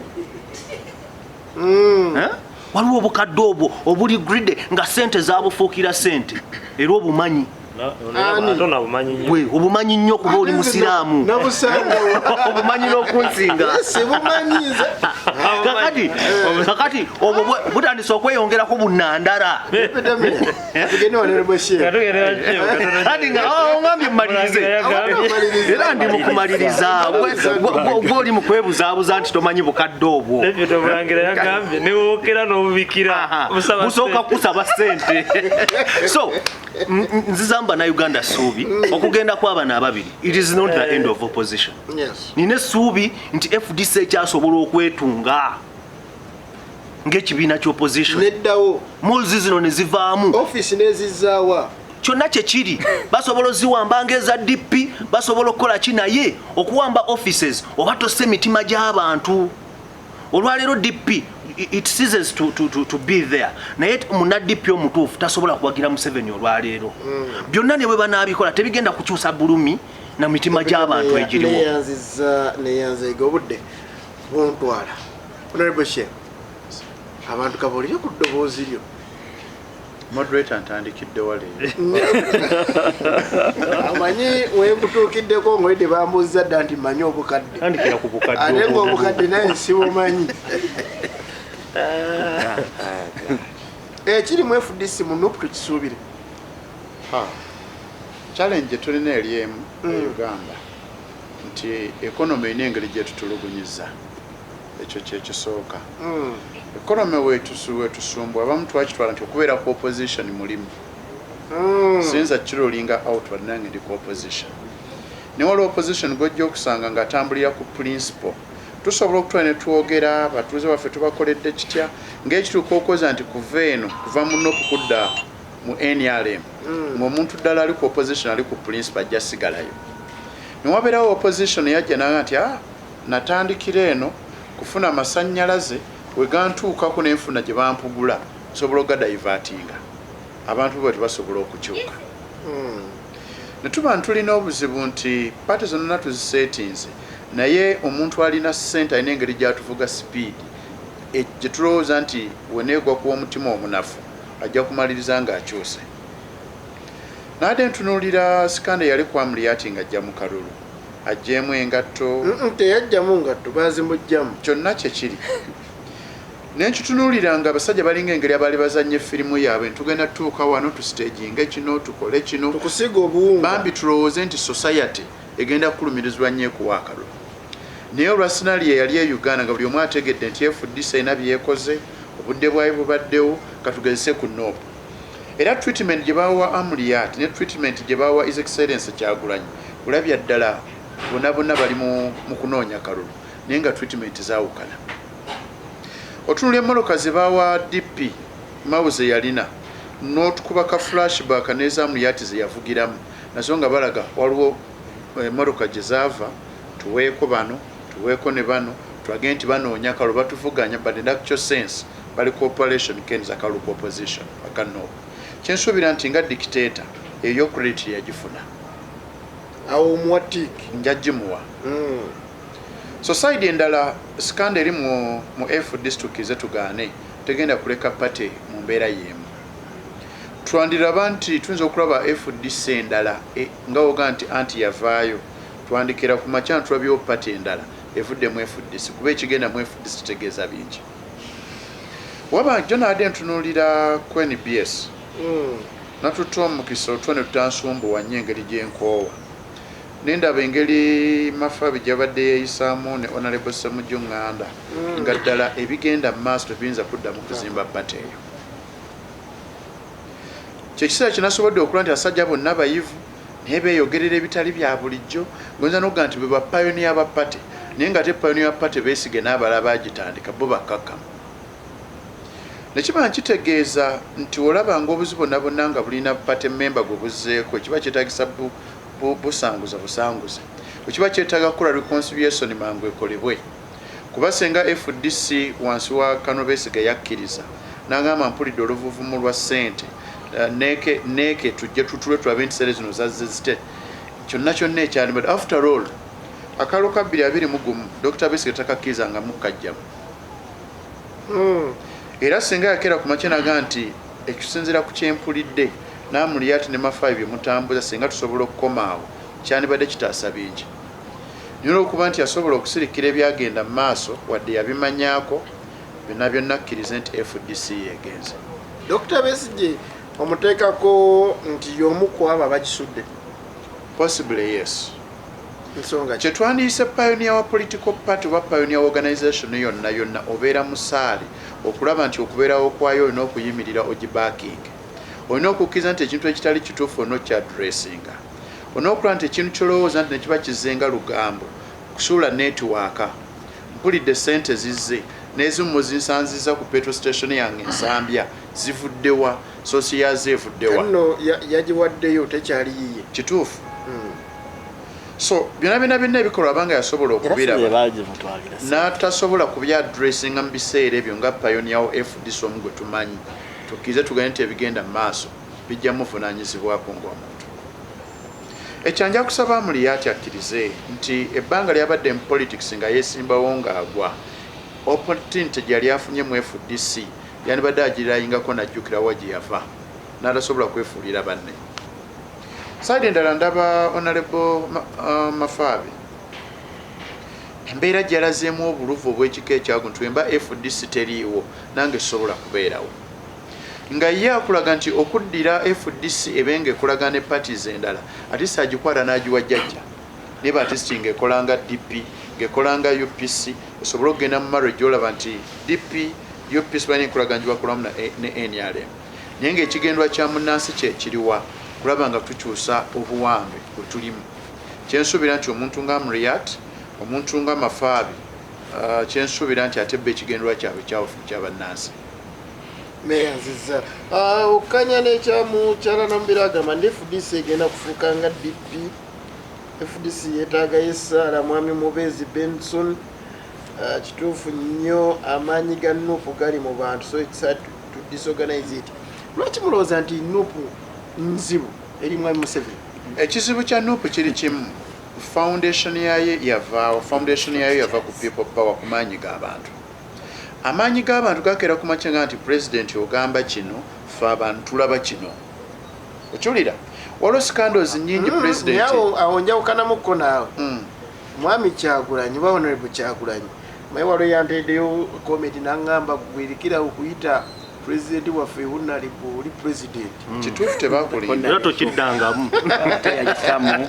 Eh? Waliwo obukadde obwo obuli greedy nga sente zabufuukira sente, era obumanyi. Ani? Ate onabumanyi nnyo. Bwe obumanyi nnyo kuba oli musiraamu. Nabusanga. Obumanyi n'okunsinga. Sibumanyi nze. Kakati obwo butandise okweyongerako bunandara. Deputy Mayor, tugende wano bweshe. Kati nga ongambye mmalirize, era ndi mukumaliriza. Gwe oli mukwebuzaabuza nti tomanyi bukadde obwo. Deputy Omulangira yagambye newokera n'obubikira busaba Busooka ssente. kusaba sente. So nziza Bannayuganda ssuubi okugenda kw'abano ababiri, it is not the end of opposition. Nina essuubi nti FDC ekyasobola okwetunga ng'ekibiina ky'opposition. Neddawo. Mulls zino ne zivaamu. Ofiisi nezizaawa. Kyonna kyekiri, basobola oziwamba ng'eza DP, basobola okukola ki, naye okuwamba offices oba tossa emitima gy'abantu. Olwaleero DP it ceases to be there, naye muna DP omutuufu tasobola kuwagira Museveni olwaleero. Byonna ne bwe banaabikola tebigenda kukyusa bulumi na mitima gy'abantu egiriwo. Neyanziza, neyanzega, obudde buntwala. Honorable Sheikh, abantu kabuulire ku ddoboozi lyo. Moderator, ntandikidde waleero. Amanyi wenkutuukiddeko ngaoyedde bambuuza dda nti manyi obukadde. Tandikira ku bukadde Ate obwo. ngaobukadde naye sibumanyi. Ekiri mu FDC mu NUP tukisuubire? Ha. Challenge tulina eri emu e Uganda nti economy erina engeri gyetutulugunyiza, ekyo kyekisooka. Economy wetusumbwa, abamu twakitwala nti okubeera ku opposition mulimu. Siyinza kirulinga out, bannange ndi ku opposition, naye waliwo opposition gwojja okusanga ng'atambulira ku principle. Tusobola okutwala ne twogera batuuze baffe tubakoledde kitya, ng'ekituuka okwoza nti kuva eno, kuva mu NUP kudda mu NRM, ng'omuntu ddala ali ku opposition ali ku principle ajja sigalayo. Newabeerawo opposition yajja naga nti ah, natandikira eno kufuna amasannyalaze, wegantuukako nenfuna gye bampugula, nsobola ogadivertinga. Abantu bwe tebasobola okukyuka. Ne tuba ntulina obuzibu nti party zonna tuzisetinze, naye omuntu alina ssente alina engeri gyatuvuga speed gye tulowooza nti weneegwa kuwa omutima omunafu ajja kumaliriza ng'akyuse. Naadde ntunuulira scandal yali ku Amuriat ng'ajja mu kalulu aggyeemu engatto. Teyajjamu ngatto, bazimugjamu. Kyonna kyekiri nenkitunuulira nga abasajja balinga engeri abaali bazanya efirimu yaabwe, ntugenda tutuuka wano tusitaginge kino, tukole kino. Tukusiga obuwunga. Bambi tulowooze nti society egenda kukulumirizibwa nnyo ekuwa akalulu, naye olwa scenario eyali e Uganda nga buli omu ategedde nti FDC erina byekoze, obudde bwayo bubaddewo, katugezese ku NUP. Era treatment gye bawa Amuriat ne treatment gye bawa His Excellence Kyagulanyi, olabya ddala bonna bonna bali mu kunoonya kalulu, naye nga treatment zaawukana. Otunula emmotoka ze bawa DP Mao ze yalina n'otukuba ka flashback n'eza Amuriat ze yavugiramu nazo, nga balaga waliwo emmotoka gye zaava. Tuweeko bano, tuweeko ne bano, tulage nti banoonya kalulu, batuvuganya, but in actual sense bali cooperation kenza kalulu ku opposition aka NUP. Kyensuubira nti nga dictator eyo credit yagifuna. Awo omuwa tick? Nja gimuwa. So side endala, scandal eri mu FDC ze tugaane tegenda kuleka party mu mbeera y'emu. Twandiraba nti tuyinza okulaba FDC endala nga woga nti anti yavaayo, twandikira ku makya ntulabyewo party endala evudde mu FDC, kuba ekigenda mu FDC kitegeeza bingi. Waba jjo naadde ntunuulira ku NBS, natutte omukisa otwo ne tutansumbuwa nnyo engeri gyenkoowa, nendaba engeri Mafabi gyabadde yeeyisaamu ne Honorable Semujju Nganda, nga ddala ebigenda mu maaso tebiyinza kuddamu kuzimba party eyo. Kyekiseera kyenasobodde okula nti abasajja bonna bayivu, naye beeyogerera ebitali bya bulijjo. Goyinza n'okugamba nti be bapioneer ba party, naye nga ate pioneer wa party beesige n'abalala bagitandika bo bakkakkamu. Nekiba nkitegeeza nti olaba nga obuzibu bonna bonna nga bulina party member gwe buzzeeko, ekiba kyetagisa busanguza busanguze, ekiba kyetaaga kukola reconciliation mangu ekolebwe. Kuba senga FDC wansi wa Kano Besigye yakkiriza n'agamba, "Mpulidde oluvuvumu lwa ssente, neeke neeke tujje tutule tulabe nti sente zino zazze zite." Kyonna kyonna ekyali, but after all, akalulu ka 2021 Dr. Besigye takakkirizangamu kajjamu. Era singa yakeera ku makya naga nti ekisinziira ku kyempulidde n'Amuriat ne Mafaayi bye mutambuza, singa tusobola okukoma awo, kyandibadde kitaasa bingi. Naye olwokuba nti yasobola okusirikira ebyagenda mu maaso, wadde yabimanyaako byonna byonna, akkirize nti FDC yegenze. Dr. Besigye omuteekako nti y'omu ku abo abagisudde? Possibly, yes. Nsonga ki? Kyetwandiyise pioneer wa political party oba pioneer wa organization yonna yonna, obeera musaale okulaba nti okubeerawo kwayo olina okuyimirira ogibacking, olina okukkiriza nti ekintu ekitali kituufu olina okyaddressinga, olina okulaba nti ekintu kyolowooza nti nekiba kizenga lugambo kusuula network. Mpulidde sente zizze n'ezimu muzinsanziza ku petrol station yange Ensambya, zivuddewa? Source yazo evuddewa? Nno yagiwaddeyo, tekyali yiye. Kituufu. So byonna byonna byonna ebikolwa abanga yasobola era si okubiraba bagimutwalira. N'atasobola kubyaddressinga mu biseera ebyo nga pioneer wa FDC omu gwe tumanyi, tukkirize tugende nti ebigenda mu maaso bijja muvunaanyizibwako ng'omuntu. Ekyanja kusaba Amuriat akkirize nti ebbanga lyabadde mu politics nga yeesimbawo ng'agwa, opportunity gyeyali afunye mu FDC yandibadde agirayingako najjukira wa gye yava n'atasobola kwefuulira banne. Side endala, ndaba Honorable Mafaabi embeera gyalazeemu obuluvu obw'ekika ekyago nti wemba FDC teriiwo nange sobola kubeerawo, nga ye akulaga nti okuddira FDC ebenga ekolaga ne parties endala, ate si agikwata n'agiwa jjajja, naye at least ng'ekola nga DP, ng'ekola nga UPC, osobole okugenda mu marriage. Olaba nti DP, UPC balina enkolagana gye bakolamu ne NRM, naye ng'ekigendwa kya munnansi kyekiriwa kulaba nga tukyusa obuwambe bwe tulimu. Kyensuubira nti omuntu nga Amuriat, omuntu nga Mafaabi, kyensuubira nti ate bba ekigendwa kyabwe kyawufu kyabannansi. Neyanziza. Okukanya n'ekyamukyala Namubira agamba ndi FDC egenda kufuuka nga DP. FDC yeetaagayo essaala. Mwami Mubeezi Benson, kituufu nnyo, amaanyi ga NUP gali mu bantu, so it's hard to disorganize it. Lwaki mulowooza nti NUP nzibu eri mwami Museveni? Ekizibu kya NUP kiri kimu, foundation yayo yavaawo. Foundation yayo yava ku people power, ku maanyi g'abantu. Amaanyi g'abantu gakeera ku makya nga nti pulezidenti ogamba kino, fe abantu tulaba kino. Okiwulira, waliwo scandals nyingi pulezidenti. Naye awo njawukanamuko naawe. Mwami Kyagulanyi oba Honorable Kyagulanyi, maye waliwo yanteddeyo comment naŋŋamba gwirikira okuyita pulezidenti waffe honorable, oli pulezidenti. Kituufu, tebakulinda. Era tokiddangamu. Teyayitamu.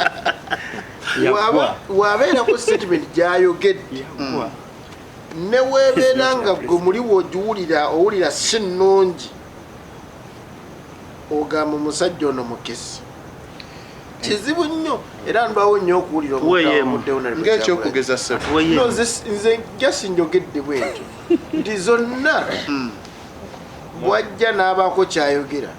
Yaggwa. Wabeerako statement gyayogedde, Yaggwa. neweebeera nga gwe muli wogiwulira owulira si nnungi, ogamba omusajja ono mukesi. Kizibu nnyo era ndwawo nnyo okuwulira omuntu Tuweeyemu. awamudde Honorable. Ng'ekyokugeza sebo. Tuweeyemu. No, nze jasi njogedde bwentyo nti zonna bwajja n'abaako kyayogera,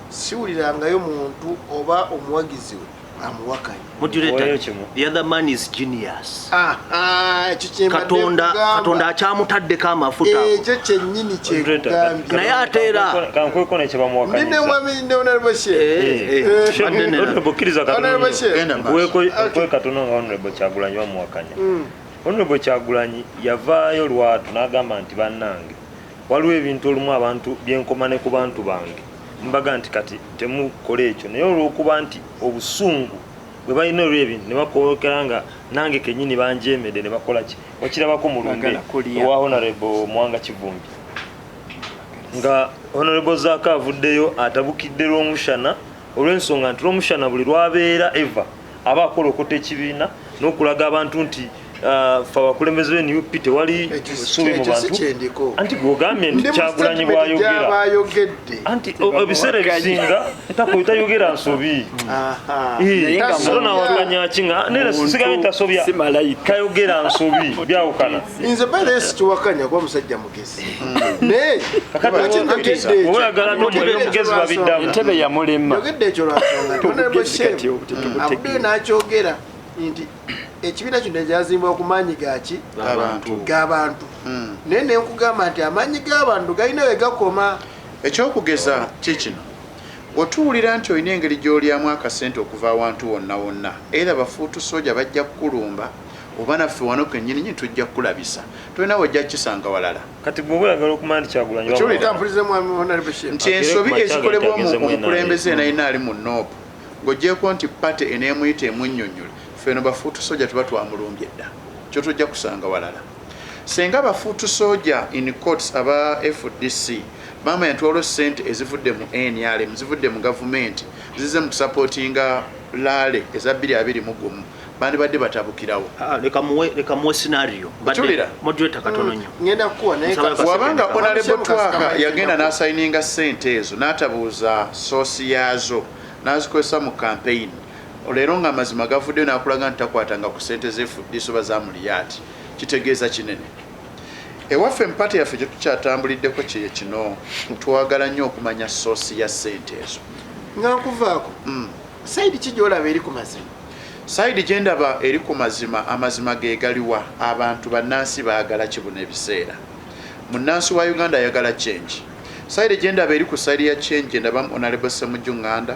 siwulirangayo muntu oba omuwagizi we amuwakanya. Moderator, Tuweeyo kimu. the other man is genius. Aha, ekyo kyembadde Katonda nkugamba. Katonda akyamutaddeko amafuta ago. Ekyo kyennyini kyekugambye. Naye ate era- Kankweko Ndi ne nekyebamuwakanyiza. mwami ne Honorable Sheikh. Badde nera. Honorable, kkiriza katono Honorable nnyo. Sheikh. Genda maaso. Nkuweeko katono nga Honorable Kyagulanyi bamuwakanya. Honorable Kyagulanyi yavaayo lwatu n'agamba nti bannange, waliwo ebintu olumu abantu byenkoma ne ku bantu bange mbaga nti kati temukola ekyo, naye olw'okuba nti obusungu bwe balina olw'ebintu ne bakokera nga nange kenyini banjemedde ne bakola ki, wakirabako mu lumbe Baagala kulya. owa Honorable Muwanga Kivumbi. Nga Honorable Zaake avuddeyo atabukidde Lwomushana olw'ensonga nti Lwomushana buli lwabeera eva aba akolokota ekibiina n'okulaga abantu nti ffe abakulembeze be NUP tewali ssuubi mu Ekyo si bantu. kyendiko. Anti gw'ogambye nti Ndi mu Kyagulanyi statement bw'ayogera. gy'aba ayogedde. Anti ebiseera ebisinga tayogera nsobi. Aha. Eh, Tasobya. so nawakanya ki nga nera sigabe tasobya. Si malayika. Tayogera nsobi byawukana. Nze by the way sikiwakanya kuba musajja mugezi. Naye Kakati lwaki njogedde ekyo? oba oyagala n'omuli omugezi babiddamu. Entebe yamulema. Njogedde ekyo lwansonga nti Honorable Obugezi kati Shem obu tetubutegeera. avuddeyo n'akyogera nti ekibiina kino kyazimbwa ku maanyi gaki? G'abantu. G'abantu. Naye ne nkugamba nti amaanyi g'abantu galina we gakoma. Ekyokugeza kikino, bw'otuwulira nti olina engeri gy'olyamu akasente okuva awantu wonna wonna, era bafuutu soja bajja kukulumba oba naffe wano kennyini nyini tujja kukulabisa, tolina wojja kukisanga walala. Kati bw'oba oyagala okumanya nti Kyagulanyi Okiwulira? bamuwala. Mpulirize mwami Honorable Shem. Nti ensobi Agere ku ezikolebwa makya ageze mu omukulembeze NRM. enalina ali mu NOP, ng'ogyeko nti pate eneemuyita emunnyonnyole, ffe eno bafuutu soja tuba twamulumbye dda, kyo tujja kusanga walala. Senga bafuutu soja in courts aba FDC bamanya nti waliwo ssente ezivudde mu NRM, zivudde mu gavumenti, zize mu kusapootinga laale eza 2021, bandibadde batabukirawo. Ah, leka muwe scenario. Okiwulira? Moderator katono nnyo. Ngenda kukuwa naye Nsaba Wabanga Honorable Kasita Twaka Mike yagenda Ngenda n'asayininga ssente ezo n'atabuuza soosi yaazo n'azikozesa mu campaign, leero nga amazima gavuddeyo n'akulaga nti takwatanga ku ssente z'FDC oba za Muliyaati, kitegeeza kinene. Ewaffe mpate yaffe gye tukyatambuliddeko kye kino, twagala nnyo okumanya soosi ya ssente ezo. Nga nkuvaako, side ki gy'olaba eri ku mazima? Side gye ndaba eri ku mazima, amazima ge galiwa? Abantu bannansi baagala kibuna ebiseera. Munnansi wa Uganda ayagala change. Side gye ndaba eri ku side ya change, gye ndabamu Honorable Ssemujju Nganda,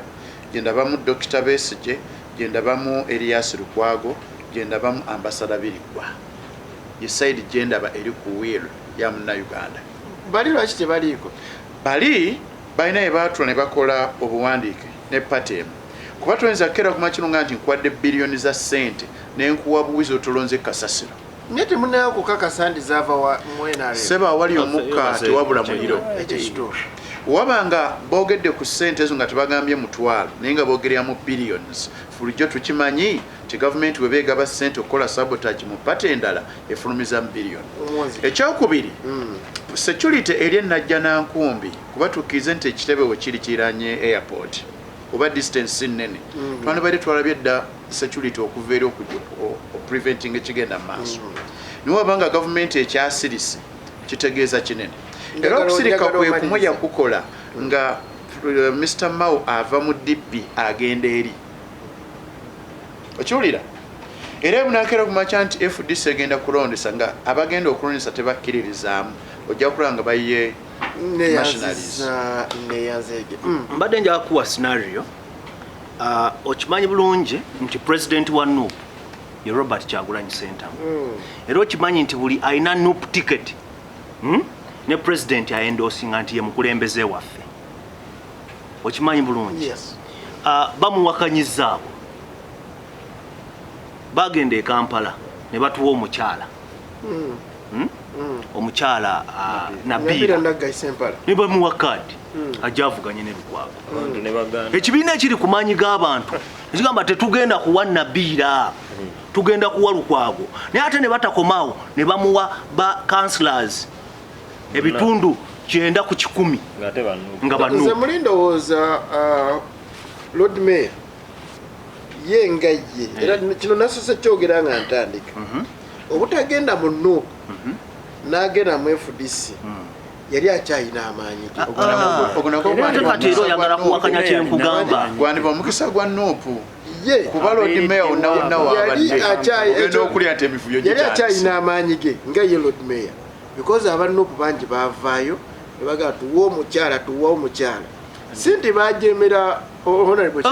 gye ndabamu Dr. Besigye, gye ndabamu Elias Lukwago, gye ndabamu Ambassador Birigwa. Ye side gye ndaba eri ku will ya Munnayuganda. Bali lwaki tebaliiko? Bali balina bye baatula ne bakola obuwandiike ne pate emu. Kuba toyinza kukeera ku makino nga nti nkuwadde biliyoni za ssente ne nkuwa buwizi otulonze kasasiro. Naye temunnayo kukakasa nti zaava wa mu NRM. Ssebo, awali omukka tewabula muliro. Ekyo kituufu. Waba nga boogedde ku ssente ezo nga tebagambye mutwalo, naye nga boogerera mu billions, bulijjo tukimanyi nti gavumenti bwe beegaba ssente okukola sabotage mu pate endala efulumiza mu biliyoni. Omwozi. Ekyokubiri, security eri enajja nankumbi, kuba tukkirize nti ekitebe we kiri kiranye airport oba distance si nnene, twandibadde twalabye dda security okuva eri okujja opreventing ekigenda mu maaso. Niwe waba nga gavumenti ekyasirise, kitegeeza kinene. Era okusirika Njagala kwe kumwe omalirize. yakukola nga Mr Mao ava mu DP agenda eri, okiwulira? Era bunakera kumakya nti FDC egenda kulondesa, nga abagenda okulondesa tebakkiririzaamu, ojja kulaba nga bayiye machineries. Neyanziza, neyanzeege. Mbadde njagala kuwa scenario. Okimanyi bulungi nti president wa NUP ye Robert Kyagulanyi Ssentamu. Era okimanyi nti buli alina NUP ticket, Ne president aendorsinga nti ye mukulembeze waffe. Okimanyi bulungi? Yes. Bamuwakanyizaabo, bagenda e Kampala ne batuwa omukyala, Omukyala Nabiira Nabiira Nagga Sempala. Ne bamuwa kaadi ajja avuganye ne Lukwago. Abantu ne baganda. Ekibiina ekiri ku maanyi g'abantu ekigamba tetugenda kuwa Nabiira, tugenda kuwa Lukwago, naye ate ne batakomaawo ne bamuwa ba councillors ebitundu 90% Ng'ate bannu. Nga Nze banu muli ndowooza Lord Mayor ye nga ye, era kino nasose kyogera nga ntandika, obutagenda mu NUP n'agenda mu FDC, yali akyayina amaanyi ge. Ogwo nagwo Ate gwandiba kati era oyagala kuwakanya kyenkugamba. Gwandiba omukisa gwa NUP Ye kuba Lord Mayor wonna wonna yali wabadde ogenda okulya nti emivuyo yali gitandise. akyayina amaanyi ge nga ye Lord Mayor, because aba NUP bangi bavaayo ne bagamba tuwe omukyala, tuwe omukyala, si nti bajemera Honorable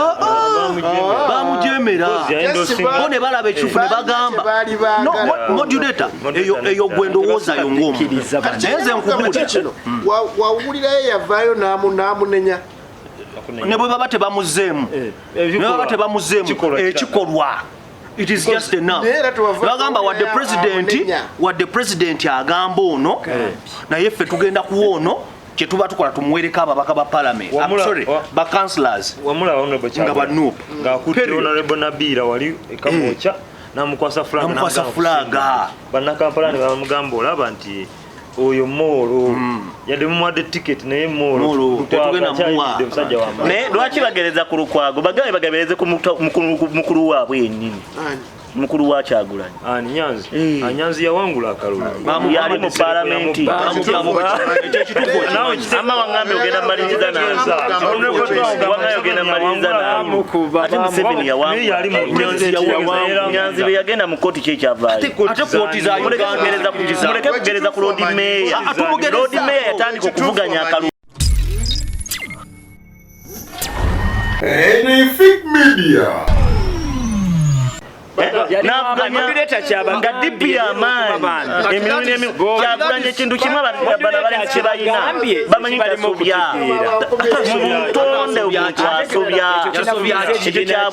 Bamujemera. Yes, Bo ne balaba ekituufu ne bagamba Baali baagala. No, moderator, eyo gwe ndowoozayo ng'omuntu. Kkiriza Kati naye nze nkubuulira. Kino wawulirayo yavaayo n'amunenya. Ne bwe baba tebamuzzeemu, ne baba tebamuzzeemu, ekikolwa it is just enough. Naye era Bagamba wadde president amunenya. wadde president agamba ono, naye ffe tugenda kuwa ono. Kyetuba tukola, tumuwereko ababaka ba parliament, sorry, ba councillors Wamulaba Honorable nga ba Kyagulanyi NUP. ng'akutte Period. Honorable Nabiira wali ekamwokya, namukwasa flag. Namukwasa Namugamba flag. kusimba. Bannakampala ne bamugamba, olaba nti oyo moolo, yadde mumuwadde ticket, naye moolo. Moolo, tetugenda muwa. Musajja wa maanyi. Naye lwaki bagereza ku Lukwago? Bagabe bagabereze ku mukulu waabwe yennyini. Ani? Mukulu wa Kyagulanyi. Ani, Nyanzi? Eh. Ah, Nyanzi yawangula akalulu. Yali mu palamenti. Ekyo ekituufu Nawe okimanyi. Ama waŋŋambye ogenda maliriza nange. Waŋŋambye ogenda maliriza nange. Ate Museveni Naye yali mu yawangula. president yawangula. Nyanzi bwe yagenda mu kooti, ki ekyavaayo? Ate kooti za Muleke Uganda. muleke kugereza ku Lord Mayor. Ah, tumugereza. Lord Mayor yatandika okuvuganya akalulu. Anything Media. N'avuganya Moderator kyabagambye, nga DP y'amaanyi emirundi Kyagulanyi ekintu kimu bano abalenzi kye balina, Kyabagambye, bamanyi nti kibalema asobya okutegeera. mu butonde. Omuntu asobya. Yasobya ki? Ekyo kya